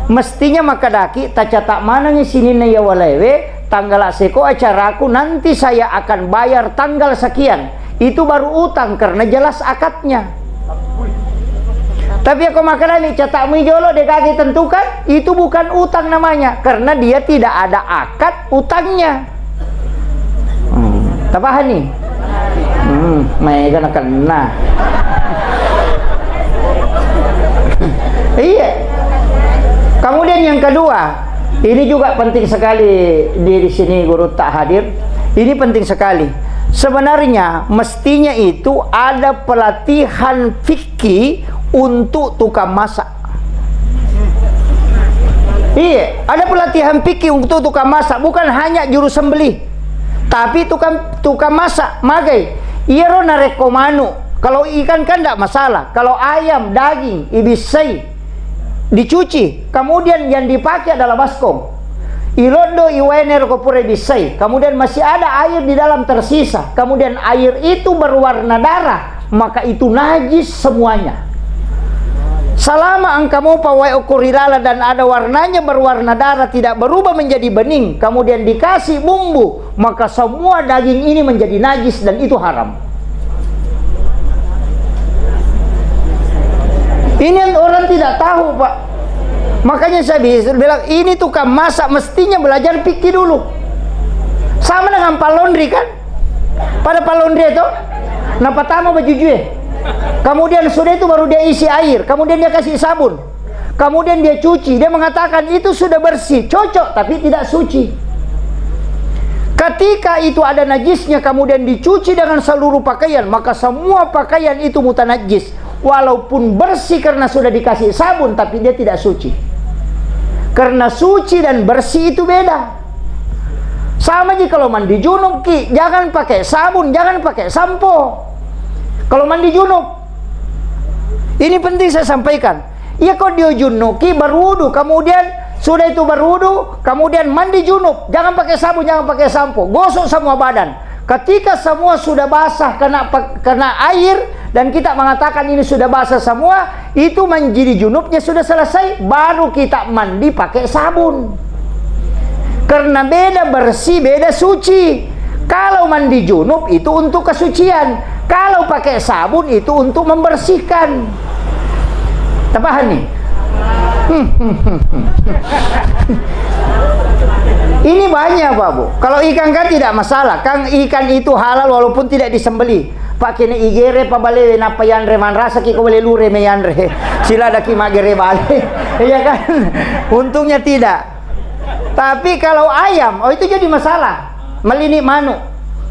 Mestinya makkedaki, tacata manengi sininna iya walaewe, tanggal seko acaraku, nanti saya akan bayar tanggal sekian. Itu baru utang karena jelas akadnya. Tapi ako makkedani, cata'mu jolo, de gaga tentukan, itu bukan utang namanya, karena dia tidak ada akad utangnya. Hmm. Tapahani? Hmm, maega nakenna. Iya. Kemudian yang kedua, ini juga penting sekali di, di sini guru tak hadir. Ini penting sekali. Sebenarnya mestinya itu ada pelatihan fikih untuk tukang masak. Iya, ada pelatihan fikih untuk tukang masak, bukan hanya juru sembelih. Tapi tukang, tukang masak, magai. Iyaro narekko manu, kalau ikan kan ndak masalah. Kalau ayam, daging, ibissai, dicuci, kemudian yang dipakai adalah baskom. Iloddo iwae nero ko pura ibissai, kemudian masih ada air di dalam tersisa, kemudian air itu berwarna darah, maka itu najis semuanya. Selama engkau mau pawai okor ilala dan ada warnanya berwarna darah, tidak berubah menjadi bening, kemudian dikasih bumbu, maka semua daging ini menjadi najis dan itu haram. Ini yang orang tidak tahu, Pak. Makanya saya bisa bilang, ini tukang masak mestinya belajar fikih dulu. Sama dengan Pak Laundry, kan? Pada Pak Laundry itu, napatama baju jue. Kemudian sudah itu baru dia isi air, kemudian dia kasih sabun. Kemudian dia cuci, dia mengatakan itu sudah bersih, cocok, tapi tidak suci. Ketika itu ada najisnya, kemudian dicuci dengan seluruh pakaian, maka semua pakaian itu mutanajis. Walaupun bersih karena sudah dikasih sabun, tapi dia tidak suci. Karena suci dan bersih itu beda. Sama ji kalau mandi junub ki, jangan pakai sabun, jangan pakai sampo. Kalau mandi junub, ini penting saya sampaikan. Iya, kau dia junub ki, berwudu, kemudian sudah itu berwudu, kemudian mandi junub, jangan pakai sabun, jangan pakai sampo, gosok semua badan. Ketika semua sudah basah kena pe-, kena air dan kita mengatakan ini sudah basah semua, itu menjadi junubnya sudah selesai, baru kita mandi pakai sabun. Karena beda bersih, beda suci. Kalau mandi junub itu untuk kesucian, kalau pakai sabun itu untuk membersihkan. Tapaham nih? Ini banyak, Pak Bu. Kalau ikan kan tidak masalah, kan ikan itu halal walaupun tidak disembelih. Pak, kene igere pa balewe, nappa yanre, manrasa ki ko bale lure me yanre. Sila daki magere bale. Iya kan? Untungnya tidak. Tapi kalau ayam, oh, itu jadi masalah. Melini manu,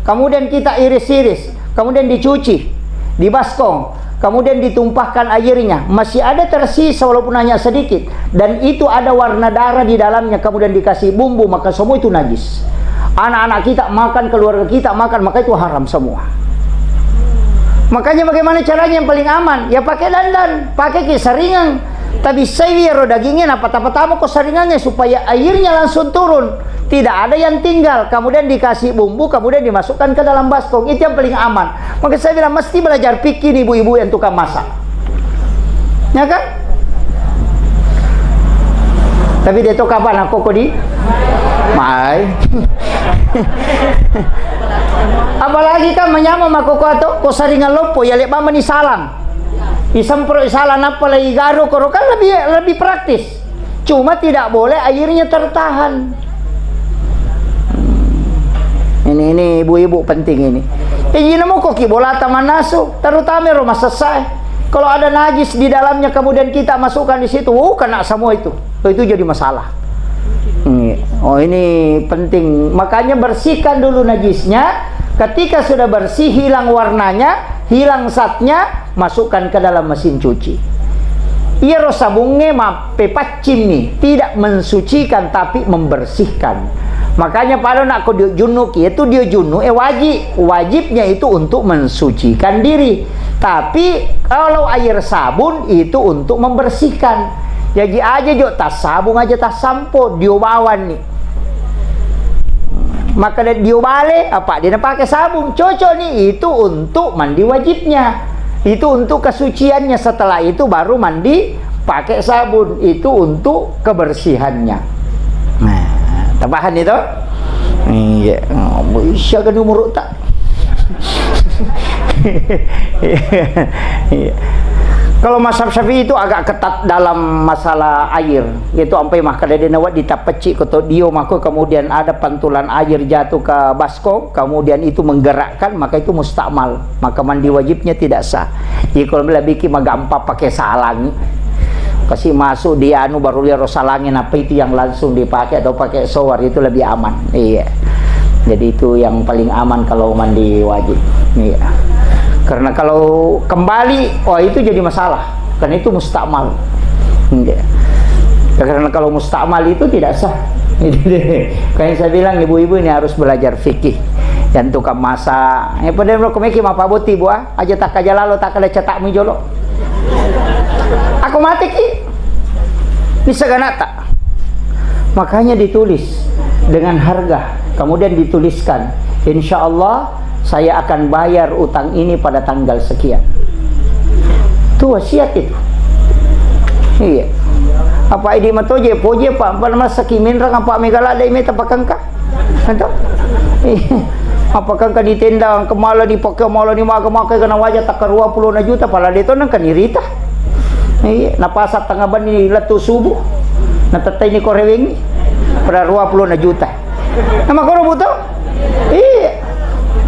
kemudian kita iris-iris, kemudian dicuci, dibaskong, kemudian ditumpahkan airnya, masih ada tersisa walaupun hanya sedikit, dan itu ada warna darah di dalamnya, kemudian dikasih bumbu, maka semua itu najis. Anak-anak kita makan, keluarga kita makan, maka itu haram semua. Makanya bagaimana caranya yang paling aman? Ya pakai dandan, pakai ki saringan. Tapi saya ro dagingnya, napatama-tama ko saringannya supaya airnya langsung turun. Tidak ada yang tinggal, kemudian dikasih bumbu, kemudian dimasukkan ke dalam baskom. Itu yang paling aman. Maka saya bilang, mesti belajar fikih nih ibu-ibu yang tukang masak. Ya kan? Tapi dia tuh kapan aku kok di? Mai. Apalagi kan menyama mako kok atau kok seringan loppo ya lek mama ni salang. Isempro isalang apa lagi garo koro kan lebih lebih praktis. Cuma tidak boleh airnya tertahan. Hmm. Ini, ini ibu-ibu penting ini. Ijinna muko ki bolata mannasu, terutama rumah sesai. Kalau ada najis di dalamnya kemudian kita masukkan di situ, uh, kena semua itu. Oh, itu jadi masalah. Hmm. Oh, ini penting. Makanya bersihkan dulu najisnya. Ketika sudah bersih, hilang warnanya, hilang zatnya, masukkan ke dalam mesin cuci. Iyaro sabungnge mappepaccing mi, tidak mensucikan tapi membersihkan. Makanya pada nak ko dio junnu ki, itu dio junnu e wajib. Wajibnya itu untuk mensucikan diri. Tapi kalau air sabun itu untuk membersihkan. Jaji aja jo tas sabung aja tas sampo dio bawanni. Maka dio bale, apa dia pakai sabun? Cocok nih itu untuk mandi wajibnya. Itu untuk kesuciannya, setelah itu baru mandi pakai sabun, itu untuk kebersihannya. Nah, tabahan itu? Iya, oh, bisa kan umur tak? Iya. Kalau mazhab Syafi'i itu agak ketat dalam masalah air, yaitu ampai mah kada dena wadi tapecik koto dio mako kemudian ada pantulan air jatuh ke baskom, kemudian itu menggerakkan, maka itu mustakmal. Maka mandi wajibnya tidak sah. Jadi kalau lebih ki magampa pakai salang. Pasti masuk di anu baru lihat salangi apa itu yang langsung dipakai atau pakai shower itu lebih aman. Iya. Jadi itu yang paling aman kalau mandi wajib. Iya. Karena kalau kembali, wah itu jadi masalah. Karena itu mustakmal. Iya. Karena kalau mustakmal itu tidak sah. Itu deh. Kayak saya bilang ibu-ibu ini harus belajar fikih. Yang tukang masak, ya pada lo kemeki mapa boti buah, aja tak aja lalo tak ada cetak mi jolo. Aku mati ki. Bisa gak tak? Makanya ditulis dengan harga, kemudian dituliskan, insya Allah saya akan bayar utang ini pada tanggal sekian. Itu wasiat itu. Iya. Apa idi matoje poje pak apa nama saki minrang apa megala ada meta pakangka. Ento? Iya. Apa kangka di tenda kemala di pakai mala ni maka maka kena wajah tak dua puluh juta pala deto nang kanirita. Iya, napasat tengah bani lettu subuh. Natettai ni korewengi. Pada dua puluh juta. Nama koro buto? Iya.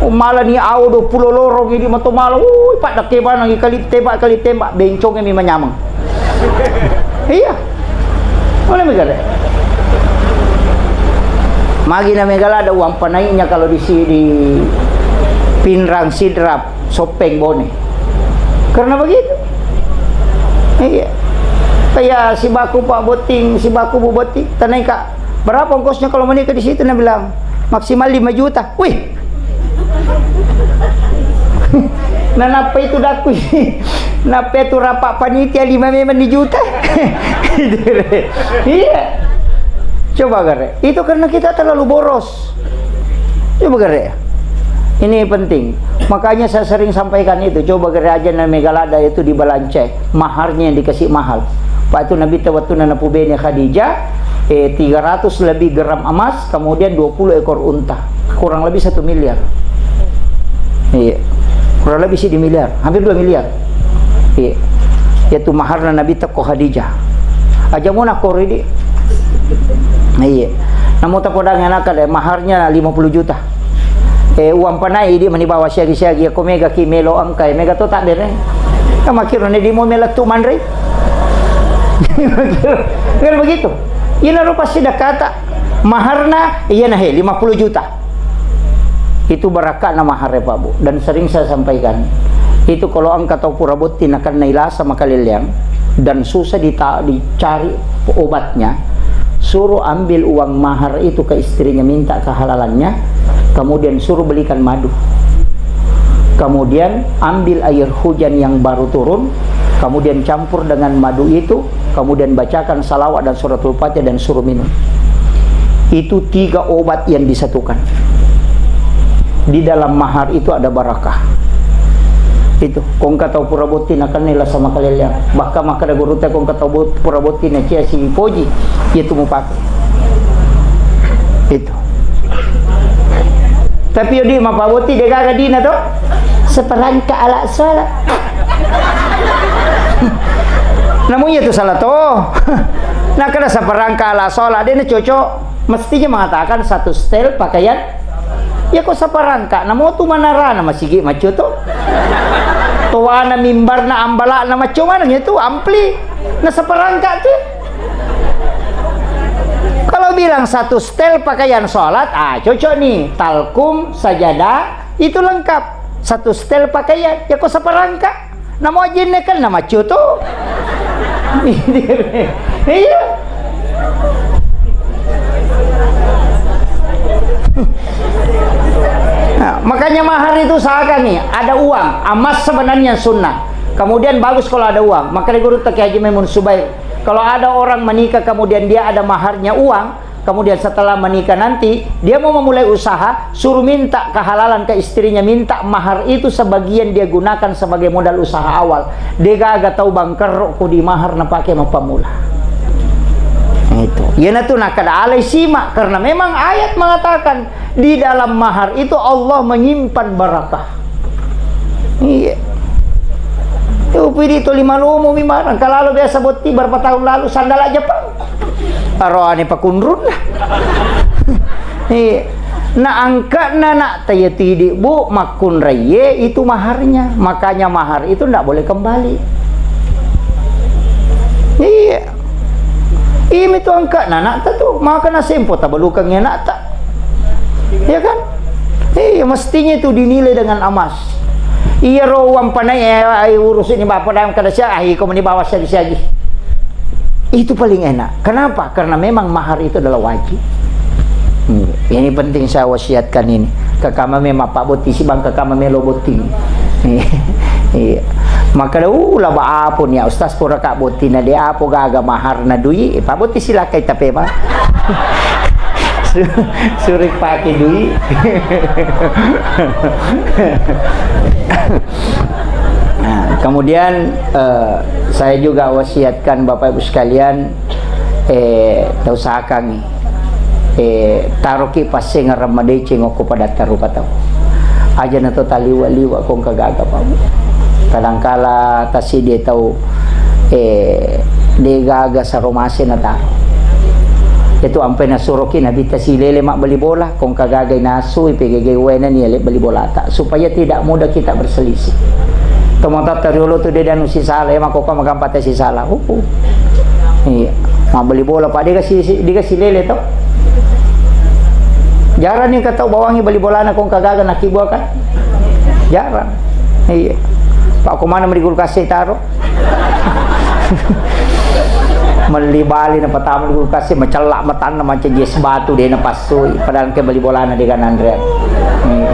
Oh, mala ni au dua puluh lorong ini mato mala. Ui, pak dake bana ngi kali tembak kali tembak bencong mi manyameng. Iya. Mana megale? Magi na megala ada uang panaiknya kalau di si di Pinrang Sidrap Sopeng Bone. Karena begitu. Iya. Kayak si baku Pak Botting, si baku Bu Botting, tanai kak berapa ongkosnya kalau menikah di situ? Nah bilang maksimal lima juta. Wih, Nah, nappa itu dakku. Nappa itu rapat panitia lima memang di juta. Iya. Coba gare. Itu karena kita terlalu boros. Coba gare. Ini penting. Makanya saya sering sampaikan itu. Coba gare aja na megalada itu di balance. Maharnya yang dikasih mahal. Waktu Nabi waktu na napubene Khadijah, eh, tiga ratus lebih gram emas, kemudian dua puluh ekor unta. Kurang lebih satu miliar. Iya. Kurang lebih sih di miliar, hampir dua miliar. Iya. Yaitu maharna Nabi teko Khadijah. Aja muna kori di. Iya. Namu tapodangi anakka de, maharnya lima puluh juta. Eh, uang panai di mani bawa siagi-siagi, ko mega ki melo engka, mega to tak bere. Kamu kira ne di mau mela tu manre? Kan begitu. Ina rupa sidakata. Maharna, iya nah, lima puluh juta. Itu barakatna mahar ya, Pak Bu. Dan sering saya sampaikan, itu kalau engka tau pura botti nakenna ilasa makaleleang dan susah dita-, dicari obatnya, suruh ambil uang mahar itu ke istrinya, minta kehalalannya, kemudian suruh belikan madu. Kemudian ambil air hujan yang baru turun, kemudian campur dengan madu itu, kemudian bacakan salawat dan suratul Fatihah dan suruh minum. Itu tiga obat yang disatukan. Di dalam mahar itu ada barakah. Itu, ko engka tau pura botting nakenna lasa makaleleang. Bahkan makkeda gurutta, ko engka tau bot-, pura botting nacia sipoji, iya tu mupake. Itu. Tapi yo di mapabotting de' gaga dina to. Seperangkat alat sholat. Namu iya tu salah to. Nakkeda seperangkat alat sholat, de' na cocok. Mestinya mengatakan satu setel pakaian. Ya ko seperangkat, namo tu manarana masigi maccio to. Toana mimbarna, ambalakna maccio maneng itu ampli. Na seperangkat tu. Kalau bilang satu setel pakaian sholat, ah, cocok nih. Talkum, sajadah, itu lengkap. Satu setel pakaian. Ya ko seperangkat. Namo ajinne kan na maccio tu. Iya. Nah, makanya mahar itu usahakan nih, ada uang, emas sebenarnya sunnah. Kemudian bagus kalau ada uang. Maka di guru Teki Haji Maimun Subair, kalau ada orang menikah kemudian dia ada maharnya uang, kemudian setelah menikah nanti, dia mau memulai usaha, suruh minta kehalalan ke istrinya, minta mahar itu sebagian dia gunakan sebagai modal usaha awal. De' gaga tau bangkerro ko di mahar napake mappamula. Itu. Iyanatu nakkeda alai simak, karena memang ayat mengatakan di dalam mahar itu Allah menyimpan barakah. Iya. Yo, pidi to lima lomo mi marang. Kalau biasa botting berapa tahun lalu sandala Jepang. Aroane pakunrunna. Iya. Na angka'na anak ta iya tidi, Bu, makkunraiye itu maharnya. Makanya mahar itu ndak boleh kembali. Iya. Iya mi tu angka'na anak ta tu. Maka na sempo tabalukangngi anak ta. Ya kan? Iya, mestinya itu dinilai dengan emas. Iya, ro uang panai, eh, ai urus ini bapak dalam kada sia, ai ko meni bawa siagi-siagi. Itu paling enak. Kenapa? Karena memang mahar itu adalah wajib. Hmm, ini penting saya wasiatkan ini. Kakama memang Pak Boti si bang kakama melo boti. Iya. Maka da, uh, laba apo ni, Ustaz, pura ka boti na de apo gaga mahar na dui, eh, Pak Boti silakai tape, Pak. Su-, surik pakai dui. Nah, kemudian, eh, saya juga wasiatkan Bapak Ibu sekalian, eh, tausahakangngi, eh, taroki passengereng madeceng okko padatta rupa tau. Aja na to taliwa-liwa kongka gaga, Pak. Kadangkala tasidi tau, eh, de gaga saro mase na taro. Itu ampai nasuroki Nabitta silele mabbali bola, kongka gaga inasu, ipegege waena ni ele bali bolata, supaya tidak mudah kita berselisih. Tomatoatta riolo tu de danu sisala, ya, makkokko magampa te sisala. Upu. Iya. Mabbali bola, Pak, dega si, si, dega silele to. Jarang ni katau bawangi bali bolana kongka gaga nakibua kan? Jarang. Iya. Pak, ko mana meri kulkas taro? Melli bali na patama di kulkas, macella matanna mancaji es batu de na passui, padahal engka bali bolana de gananreang. Iya.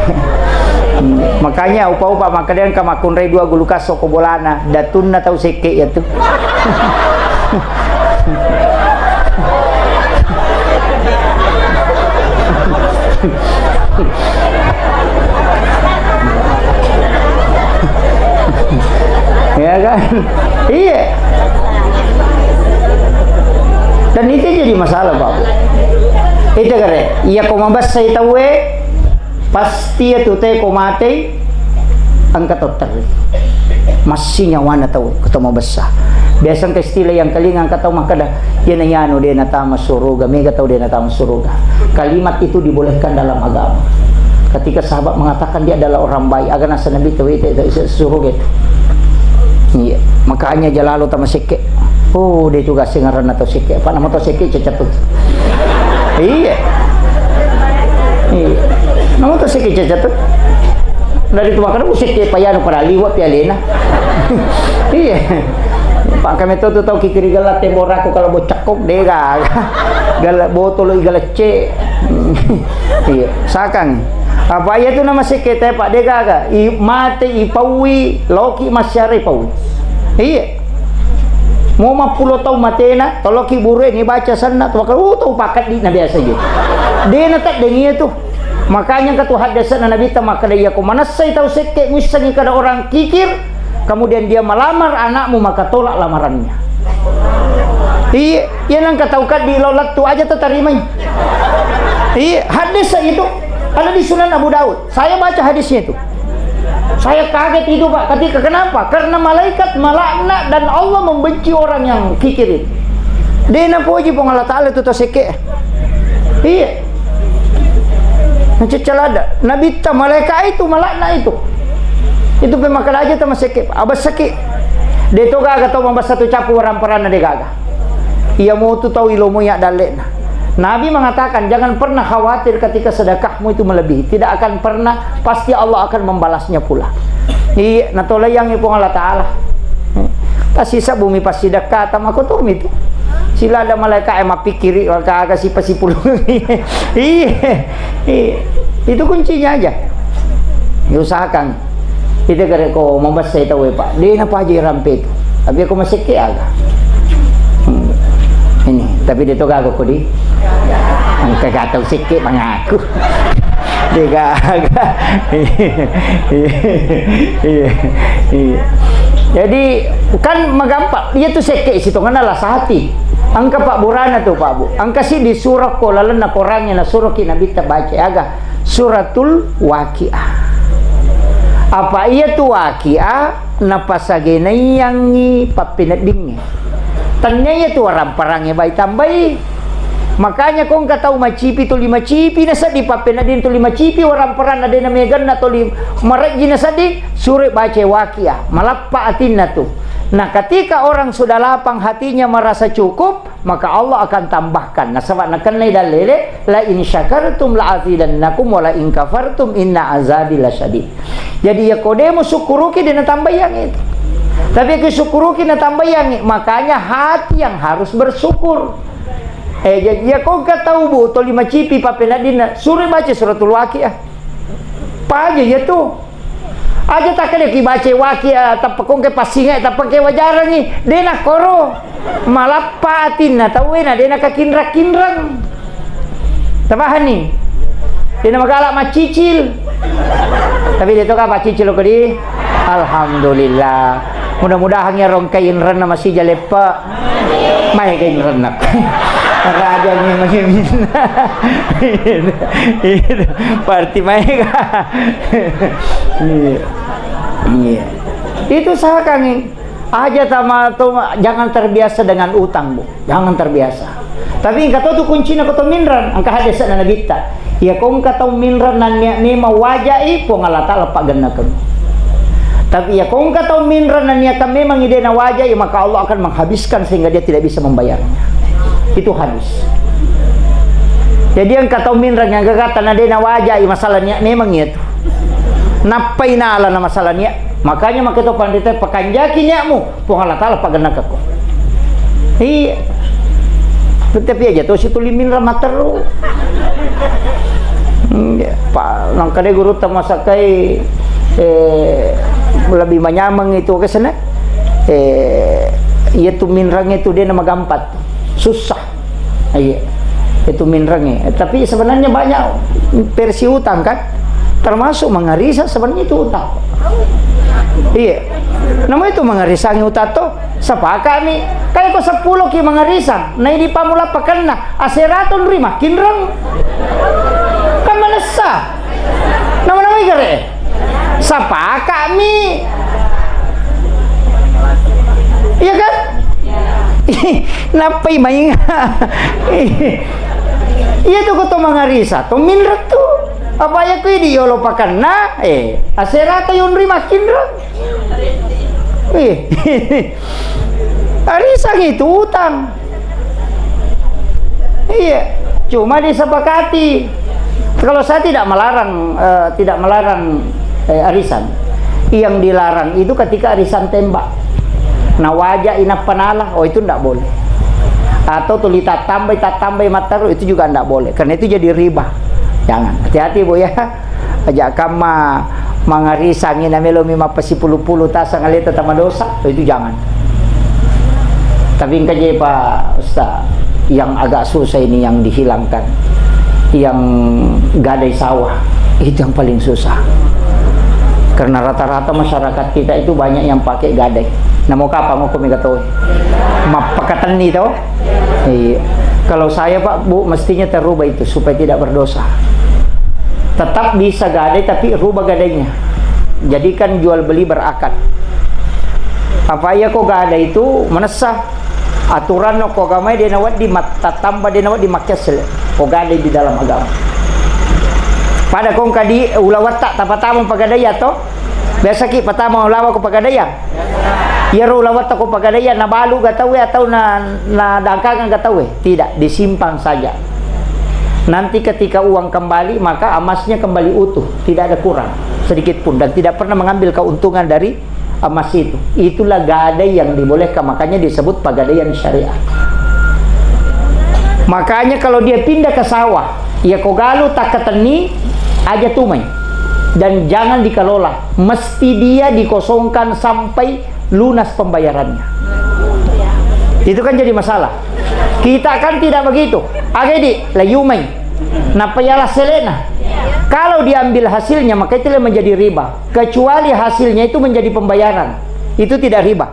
Makanya upa-upa makkeda engka makkunrai dua kulkas okko bolana, datunna tau sekke iya tu. Ya kan? Iya. Dan itu jadi masalah, Pak. Itu kare, iya ko mabessai tauwe, pasti iya tu te ko matei, engka to terri. Massi nyawana tau, ko to mabessa. Biasa engka istilah yang kelinga engka tau makkeda, iya na anu de natama suruga, mega tau de natama suruga. Kalimat itu dibolehkan dalam agama. Ketika sahabat mengatakan dia adalah orang baik, aga nasa Nabi tau itu, itu, itu suruga itu. Iya, makanya jalalo tama sekke. Oh, de tu gaseng aranna tau sekke. Apa nama tau sekke cacat tu? Iya. Iya. Nama tau sekke cacat tu? Dari tu makanya sekke payanu pada liwat pialena. Iya. Pak kami tu tu tau kikiri gelat tembok rako kalau bocah kok de gaga. Gala botolo i galecce. Iya, sakang. Apa iya tu nama sekke te, Pak, de gaga. I mate i paui, loki masyara i paui. Iya. Mo mappulo taung matena, toloki burue ni baca senna, tu maka, uh, tau pakaddi na biasa je. De na teddeng iya tu. Makanya engka tu haddese'na Nabitta makkeda, iya ko manessai tau sekke, muissengi kada orang kikir, kemudian dia melamar anakmu, maka tolak lamarannya. Iya, iya nengka tau kaddi lo lettu aja tatarimai. Iya, haddese itu. Ada di Sunan Abu Daud. Saya baca hadisnya itu. Saya kaget itu, Pak. Ketika, kenapa? Karena malaikat melaknat dan Allah membenci orang yang kikir itu. De napoji Puang Allah Ta'ala itu tau sekke. Iya. Macam celada. Nabitta malaikat itu melaknat itu. Itu pe makkeda aja tama sekke. Abessaki. De to gaga tau mabessa tu capu waramparanna de gaga. Iya motu tau ilomo ya dalle'na. Nabi mengatakan, "Jangan pernah khawatir ketika sedekahmu itu melebihi. Tidak akan pernah, pasti Allah akan membalasnya pula." Iya, natolaiangngi Puang Allah Ta'ala. Tasisa bumi passidekka, tama kotomi tu. Sila ada malaikat yang mapikkiri, maka aga sipa sipulung. Iya, iya. Itu kuncinya aja. Diusahakan. Ite gare ko mabessai tauwe, Pak. De napaja rampe tu. Tapi aku masekke aga. Hmm. Ini, tapi de to gaga ko di. Engka gatau sekke mangaku. De gaga. Iya, iya, iya. Jadi, kan magampang. Iya tu sekke sitongenna lasati. Engka pabburana tu, Pak Bu. Engka si di surah ko lalenna Korangnge na surah ki Nabitta baca. Aga. Suratul Waqiah. Apa iya tu Waqiah napasagenaiangngi pappeneddingnge. Tennia iya tu waramparangnge bai tambai. Makanya ko engka tau macipi, tuli macipi na sedding pappenedding, tuli macipi waramparanna de na meganna tuli marejji na sedding, sure baca Waqiah, malappa atinna tu. Nah, ketika orang sudah lapang hatinya merasa cukup, maka Allah akan tambahkan. Nasaba nakennai dalle'e, "La in syakartum la azidannakum wa la in kafartum inna azabi lasyadid." Jadi, iya ko de musukkuruki, de natambaiangngi itu. Tapi ko sukkuruki, natambaiangngi. Makanya hati yang harus bersyukur. Eh, jadi, iya ko engka tau bu, tuli macipi pappeneddinna, sure baca suratul Waqiah. Paja iya tu. Aja takkeda ki baca Waqiah, tappa ko engka passinga, tappa engka wajarangngi. De nakkoro. Malappa atinna tauwe na de nakakinrang-kinrang. Tapahanni? De namagala maccicil. Tapi de to ka paccicil ko di. Alhamdulillah. Mudah-mudahan ya rongkai inrenna masih jaleppe. Maega inrenna. Raja ni magi minna. Itu. Parti maega. Iya. Iya. Itu sahakangi. Aja tama to, jangan terbiasa dengan utang, Bu. Jangan terbiasa. Tapi engka to tu kuncina ko to minrang, engka hadis na Nabitta. Iya ko engka tau minrang nannia memang wajai, Puang Allah Ta'ala paggennakeng. Tapi iya ko engka tau minrang nannia kan memang idena wajai, maka Allah akan menghabiskan sehingga dia tidak bisa membayarnya. Itu hadis. Jadi engka tau minrang yang gagata na dena wajai, masalah niat memang iya tu. Nappai nala na masalah niat. Makanya maka to pandita pakanjaki niatmu. Puang Allah Ta'ala paggennakekko. Iya. Tapi aja to situli minrang matteru. Hmm, iya. Pa, nangkade gurutta masakkai, eh, lebih manyameng itu kesana. Eh, iya tu minrang itu de namagampang. Susah. Iya. Itu minrang ya. Tapi sebenarnya banyak versi utang kan. Termasuk mangarisa sebenarnya itu utang. Iya. Nama itu mangarisangi utang to? Sapakami. Kayak ko sepuluh ki mangarisang. Nai di pamula pakenna. Aseraton ri makinrang. Kan manessa. Nama-nama igare. Sapakami. Iya kan? Nappai mainga. Iya tu ko to mangarisa, to minrang tu. Apa ya kui di yolo pakanna, eh, aserata yonri makinrang. Eh. Arisan itu utang. Iya, cuma disepakati. Kalau saya tidak melarang, eh, tidak melarang, eh, arisan. Yang dilarang itu ketika arisan tembak. Nah, wajah inappa nala, oh, itu ndak boleh. Atau tuli tattambai, tattambai mattaru, itu juga ndak boleh. Karena itu jadi riba. Jangan. Hati-hati, Bu, ya. Aja kamma mangarisangi na melomi mappasipulu-pulu tasang aleta tamadosa, itu jangan. Tapi engka je, Pak Ustaz, yang agak susah ini yang dihilangkan. Yang gadai sawah, itu yang paling susah. Karena rata-rata masyarakat kita itu banyak yang pakai gadai. Namo kapang ko mega toe. Mappakatenni to? Iya. Kalau saya, Pak, Bu, mestinya terubah itu supaya tidak berdosa. Tetap bisa gadai, tapi rubah gadainya. Jadikan jual beli berakad. Apa iya ko gadai itu manessa aturan no ko agamai de nawedding mat-, tattamba de nawedding makkessel ko gadai di dalam agama. Pada kong kadi ulawatta tapatama pagadai atau biasa ki patama ulawa ko pagadai ya? Iyaro ulawatta ko pagadai ya nabalu ga tauwe atau na, na dangkangan ga tauwe? Tidak, disimpan saja. Nanti ketika uang kembali, maka emasnya kembali utuh, tidak ada kurang sedikit pun, dan tidak pernah mengambil keuntungan dari emas itu. Itulah gadai yang dibolehkan, makanya disebut pagadaian syariah. Makanya kalau dia pindah ke sawah, ya ko galu takkatenni aja tumai. Dan jangan dikelola. Mesti dia dikosongkan sampai lunas pembayarannya. Itu kan jadi masalah. Kita kan tidak begitu. Age di, layumai. Napa yala selena. Kalau diambil hasilnya, maka itulah menjadi riba. Kecuali hasilnya itu menjadi pembayaran. Itu tidak riba.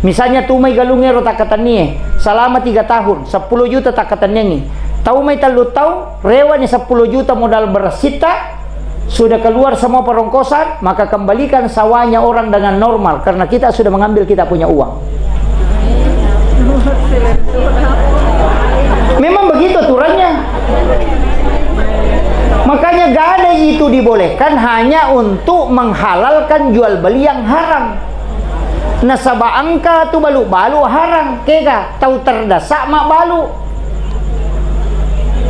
Misalnya tumai galung ero takkatennie selama tiga tahun, sepuluh juta takkatenniangi. Taumai tellu taung, rewani sepuluh juta modal beresitta, sudah keluar semua perongkosan, maka kembalikan sawahnya orang dengan normal, karena kita sudah mengambil kita punya uang. Memang begitu aturannya. Makanya gadai itu dibolehkan hanya untuk menghalalkan jual beli yang haram. Nasaba engka tu balu-balu harang, kega tau terdasa mabbalu.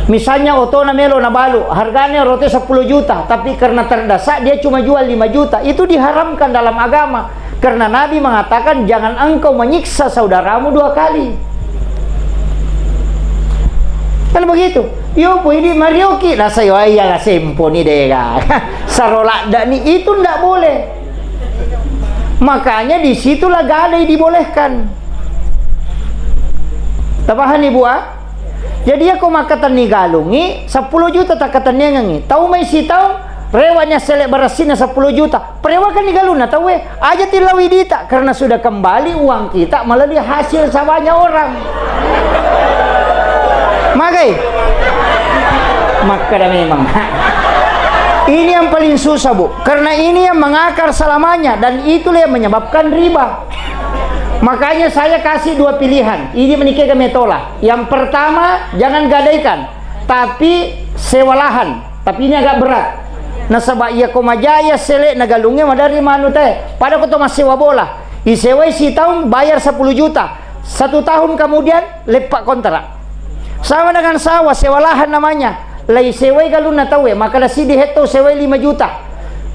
Misalnya otona melo nabalu, harganya rote sepuluh juta, tapi karena terdasa dia cuma jual lima juta, itu diharamkan dalam agama. Karena Nabi mengatakan, "Jangan engkau menyiksa saudaramu dua kali." Kan begitu. Yo, po idi marioki, rasa yo iya la sempo ni dega. Sarola ni itu ndak boleh. Makanya disitulah gadai dibolehkan. Tapahani, Bu, ah? Jadi, iya ko makkatenni galungngi, sepuluh juta takkatenniangengngi. Tau mai sitaung, rewanya sele beresi'na sepuluh juta. Perewakan ni galunna tauwe, aja tilawi dita, karena sudah kembali uang kita melalui hasil sawahnya orang. Magai? Makkeda memang. Ini yang paling susah, Bu. Karena ini yang mengakar selamanya dan itulah yang menyebabkan riba. Makanya saya kasih dua pilihan. Ini menikah ke metola. Yang pertama, jangan gadaikan, tapi sewa lahan. Tapi ini agak berat. Nasaba iya ko majaya sele na galungnge madari manu te. Pada ko to massewa bola. Isewai sitaung bayar sepuluh juta. Satu tahun kemudian leppa kontrak. Sama dengan sawah, sewa lahan namanya. Lai sewai galunna tauwe, maka da sidi hetto sewai lima juta.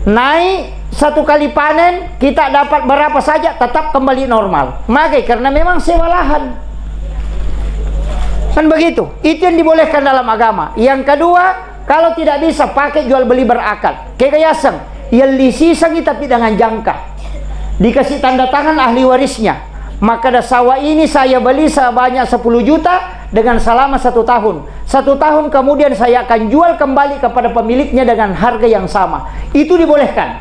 Naik satu kali panen, kita dapat berapa saja, tetap kembali normal. Magai, karena memang sewa lahan. Kan begitu. Itu yang dibolehkan dalam agama. Yang kedua, kalau tidak bisa, pakai jual beli berakad. Kega yaseng, yelli sisengi tapi dengan jangka. Dikasih tanda tangan ahli warisnya. Maka da sawah ini saya beli sebanyak sepuluh juta dengan selama satu tahun. Satu tahun kemudian saya akan jual kembali kepada pemiliknya dengan harga yang sama. Itu dibolehkan.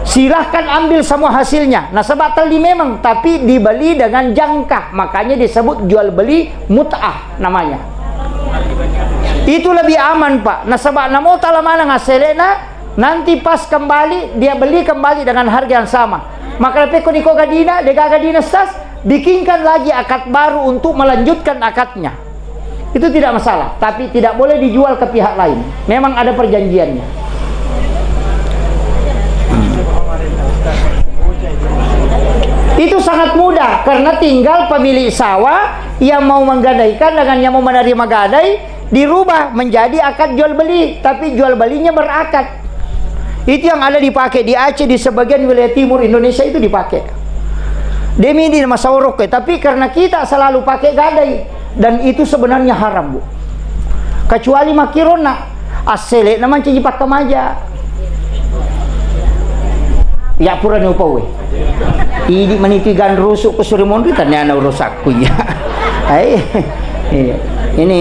Silahkan ambil semua hasilnya. Nasaba telli memang, tapi dibeli dengan jangka. Makanya disebut jual beli mut'ah namanya. Itu lebih aman, Pak. Nasaba namo tala maneng asselena, nanti pas kembali, dia beli kembali dengan harga yang sama. Maka pekko niko gadina, dega gadina stas, bikinkan lagi akad baru untuk melanjutkan akadnya. Itu tidak masalah, tapi tidak boleh dijual ke pihak lain. Memang ada perjanjiannya. Itu sangat mudah, karena tinggal pemilik sawah yang mau menggadaikan dengan yang mau menerima gadai, dirubah menjadi akad jual beli, tapi jual belinya berakad. Itu yang ada dipakai di Aceh, di sebagian wilayah timur Indonesia itu dipakai. Demi di masaorok, eh, tapi karena kita selalu pakai gadai, dan itu sebenarnya haram, Bu. Kecuali makkironna, assele na mancaji pakkamaja. Ya purani upauwe. Idi manitu ganrusu ku suri monri taniana urusakku ya. Ai. Iya. Ini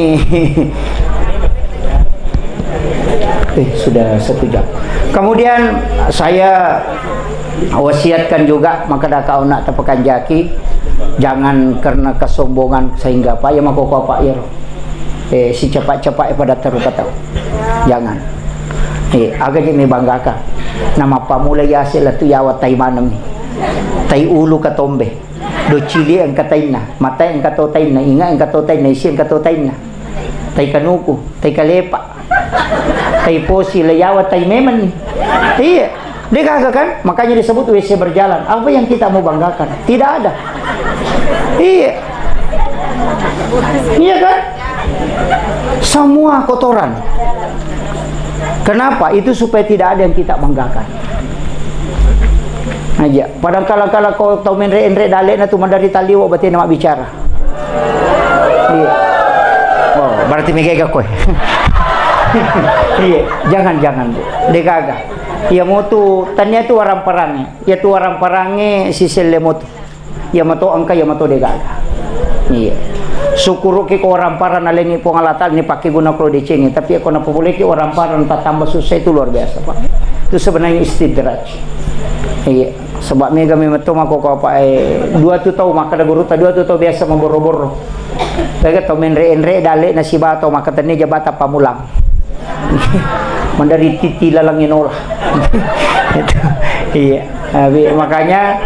eh sudah satu jam. Kemudian saya wasiatkan juga maka daka anak tapakanjaki jangan karena kesombongan sehingga apa ya mako apa ya eh sicepat-cepat pada terluka tahu. Jangan. Eh, aga je mebanggakan. Nama pamula yase latu yawa tai maneng. Tai ulu katombe. Docili engka tainna, mata engka to tainna, inga engka to tainna, isi engka to tainna. Tai kanuku, tai kalepa. Tai posi le yawa tai memeng. Iya. Degaga kan? Makanya disebut W C berjalan. Apa yang kita mau banggakan? Tidak ada. Iya. Iya kan? Semua kotoran. Kenapa? Itu supaya tidak ada yang kita banggakan. Aja. Padahal kala-kala ko tau menre-enre dalekna tu mandari taliwa batena mabbicara. Iya. Oh, berarti mega kowe. Iya, jangan-jangan, Bu. Degaga. Iya motu tania tu warang parange. Iya tu warang parange siselle motu. Iya mato engka, iya mato degaga. Iya. Syukuruki ko orang parang nalengi Puang Allah Ta'ala ni pakai guna kalau decengi. Tapi ko napapuleki orang parang tatamba susah itu luar biasa, Pak. Itu sebenarnya istidraj. Iya. Sebab mega memang to mako ko apa eh dua tu tau maka da guru ta dua tu tau biasa memboro-boro. Mega tau menre-enre dalek nasiba tau maka tenne jabata pamulang. Mandari titi lalang inola. Itu. Iya. Tapi makanya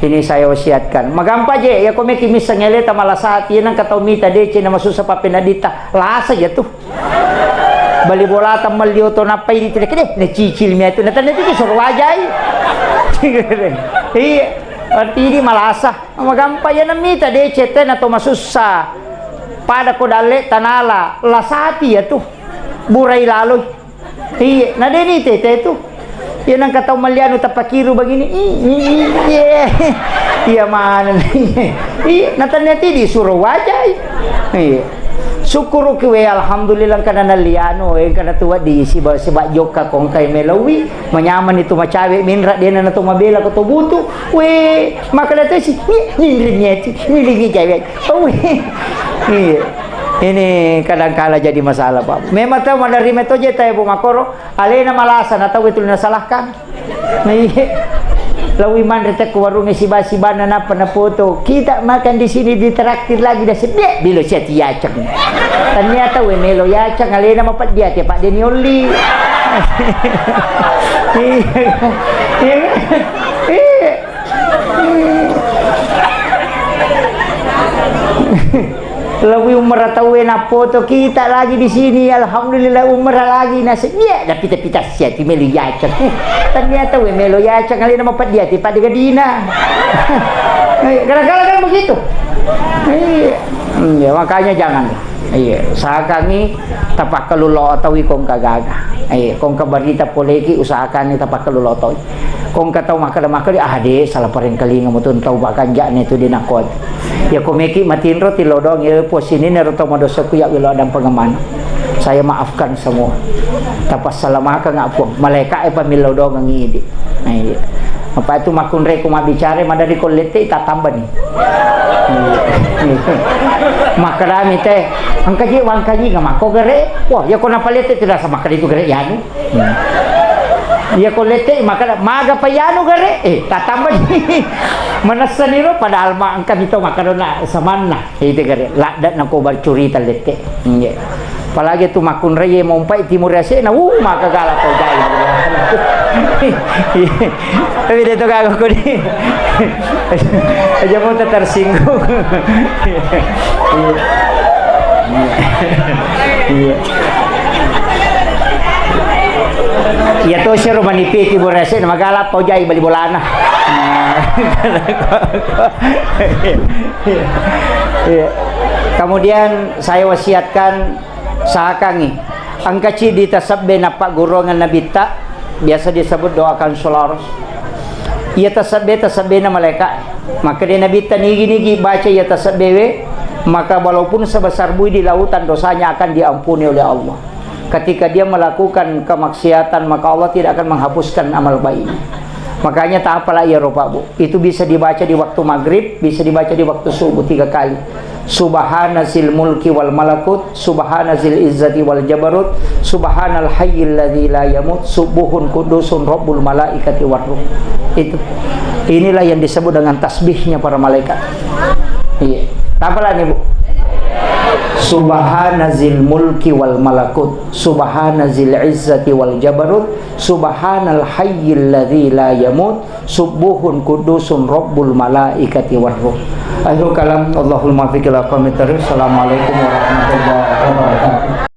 ini saya wasiatkan. Magampa je, ya ko meki misseng ele ta malasati, nang katau mita dece na masussa papena dita. Lasa ya tu. Bali bola ta melli oto nappai di tidak deh, na cicil mi itu. Na tanda itu suruh wajai. Iya. Arti ini malasa. Magampa ya na mita dece te na to masussa. Pada ko dalle tanala, lasati ya tu. Burai laloi. Iya, na deni tete tu. Iya nang katau malianu tapakiru begini. Iya. Iya mana nih? Iya, na tanya ti disuruh wajai. Iya. Syukuruki we alhamdulillah kana nalianu, eh, kana tuwa di siba siba jokka kongkai melawi, manyaman itu macawe minra dena na to mabela ko to butu. We, maka datasi. Ini, ini, ini, ini, ini, Oh, iya. Ini kadangkala jadi masalah, Pak. Memang tau menerima toje tau, Bu, makoro, alena malasa na tau itu nasalahkan. Nah, iya. Lawi manre tekko warungnge siba-sibana nappa napoto. Kita makan di sini ditraktir lagi dah sedih. Bilo sia ti yaceng. Ternyata we melo yaceng alena mapeddi ati, Pak, deni olli. Iya. Iya. Iya. Lebih umrah tauwe nappoto kita lagi di sini, alhamdulillah umrah lagi nasib. Iya, dah pita-pita sia ti melo yaceng. Eh, ternyata we melo yaceng alena mapeddi ati pada gadina. Eh, gara-gara kan begitu. Iya. Hmm, ya, makanya jangan. Iya, usahakangi tapakkalulo otowi kongka gaga. Iya, kongka barita poleki usahakangi tapakkalulo otowi. Kongka tau makkeda-makkeda, "Ah, de, salah parengkalinga mutun tau bakanja ne tu dinakot." Ya, komeki matinro tilodong, ya, posini nero tau madosaku ya wilo adang pengemana. Saya maafkan semua. Tapassalamakan ngak Puang. Malaika e pamilodong ngidi. Nah, iya. Apa itu makunre ku mabbicara, madari ko lette tatamba ni. Makkedami te, engka je wangkalinga mako gere. Wah, ya ko napalette tidak sama kali itu gere yanu. Hmm. Ya ko lette maka maga payanu gere. Eh, tatamba ni. Manessa niro padahal ma engka mito makadona samanna. Itu gere. Ladda nako bercurita lette. Iya. Apalagi tu makkunrai mompai timur ase na, uh, maka galak to jai. Tapi dia tu kagak kodi. Aja mau tersinggung. Iya. Iya. Iya to sero manipi timur ase na magala to jai bali bolana. Nah. Iya. Kemudian saya wasiatkan Sahakangngi, engka ciddi tasebbe nappagguruangeng Nabitta, biasa disebut doa kansularus. Iya tasebbe, tasebbena malaika. Makkeda Nabitta, nigi-nigi baca iya tasebbewe, maka walaupun sebesar bui di lautan dosanya akan diampuni oleh Allah. Ketika dia melakukan kemaksiatan, maka Allah tidak akan menghapuskan amal baiknya. Makanya tapala iyaro, Pak, Bu. Itu bisa dibaca di waktu maghrib, bisa dibaca di waktu subuh tiga kali. Subhana zil mulki wal malakut, subhana zil izzati wal jabarut, subhanal hayyil ladzi la yamut, subuhun kudusun rabbul malaikati war ruh. Itu. Inilah yang disebut dengan tasbihnya para malaikat. Iya. Tapala nih, Bu. Subhana zil mulki wal malakut, subhana zil izzati wal jabarut, subhanal hayyil ladzi la yamut, subuhun kudusun rabbul malaikati war ruh. Akhirul kalam, Allahul muwaffiq ila aqwamit thariq. Assalamualaikum warahmatullahi wabarakatuh.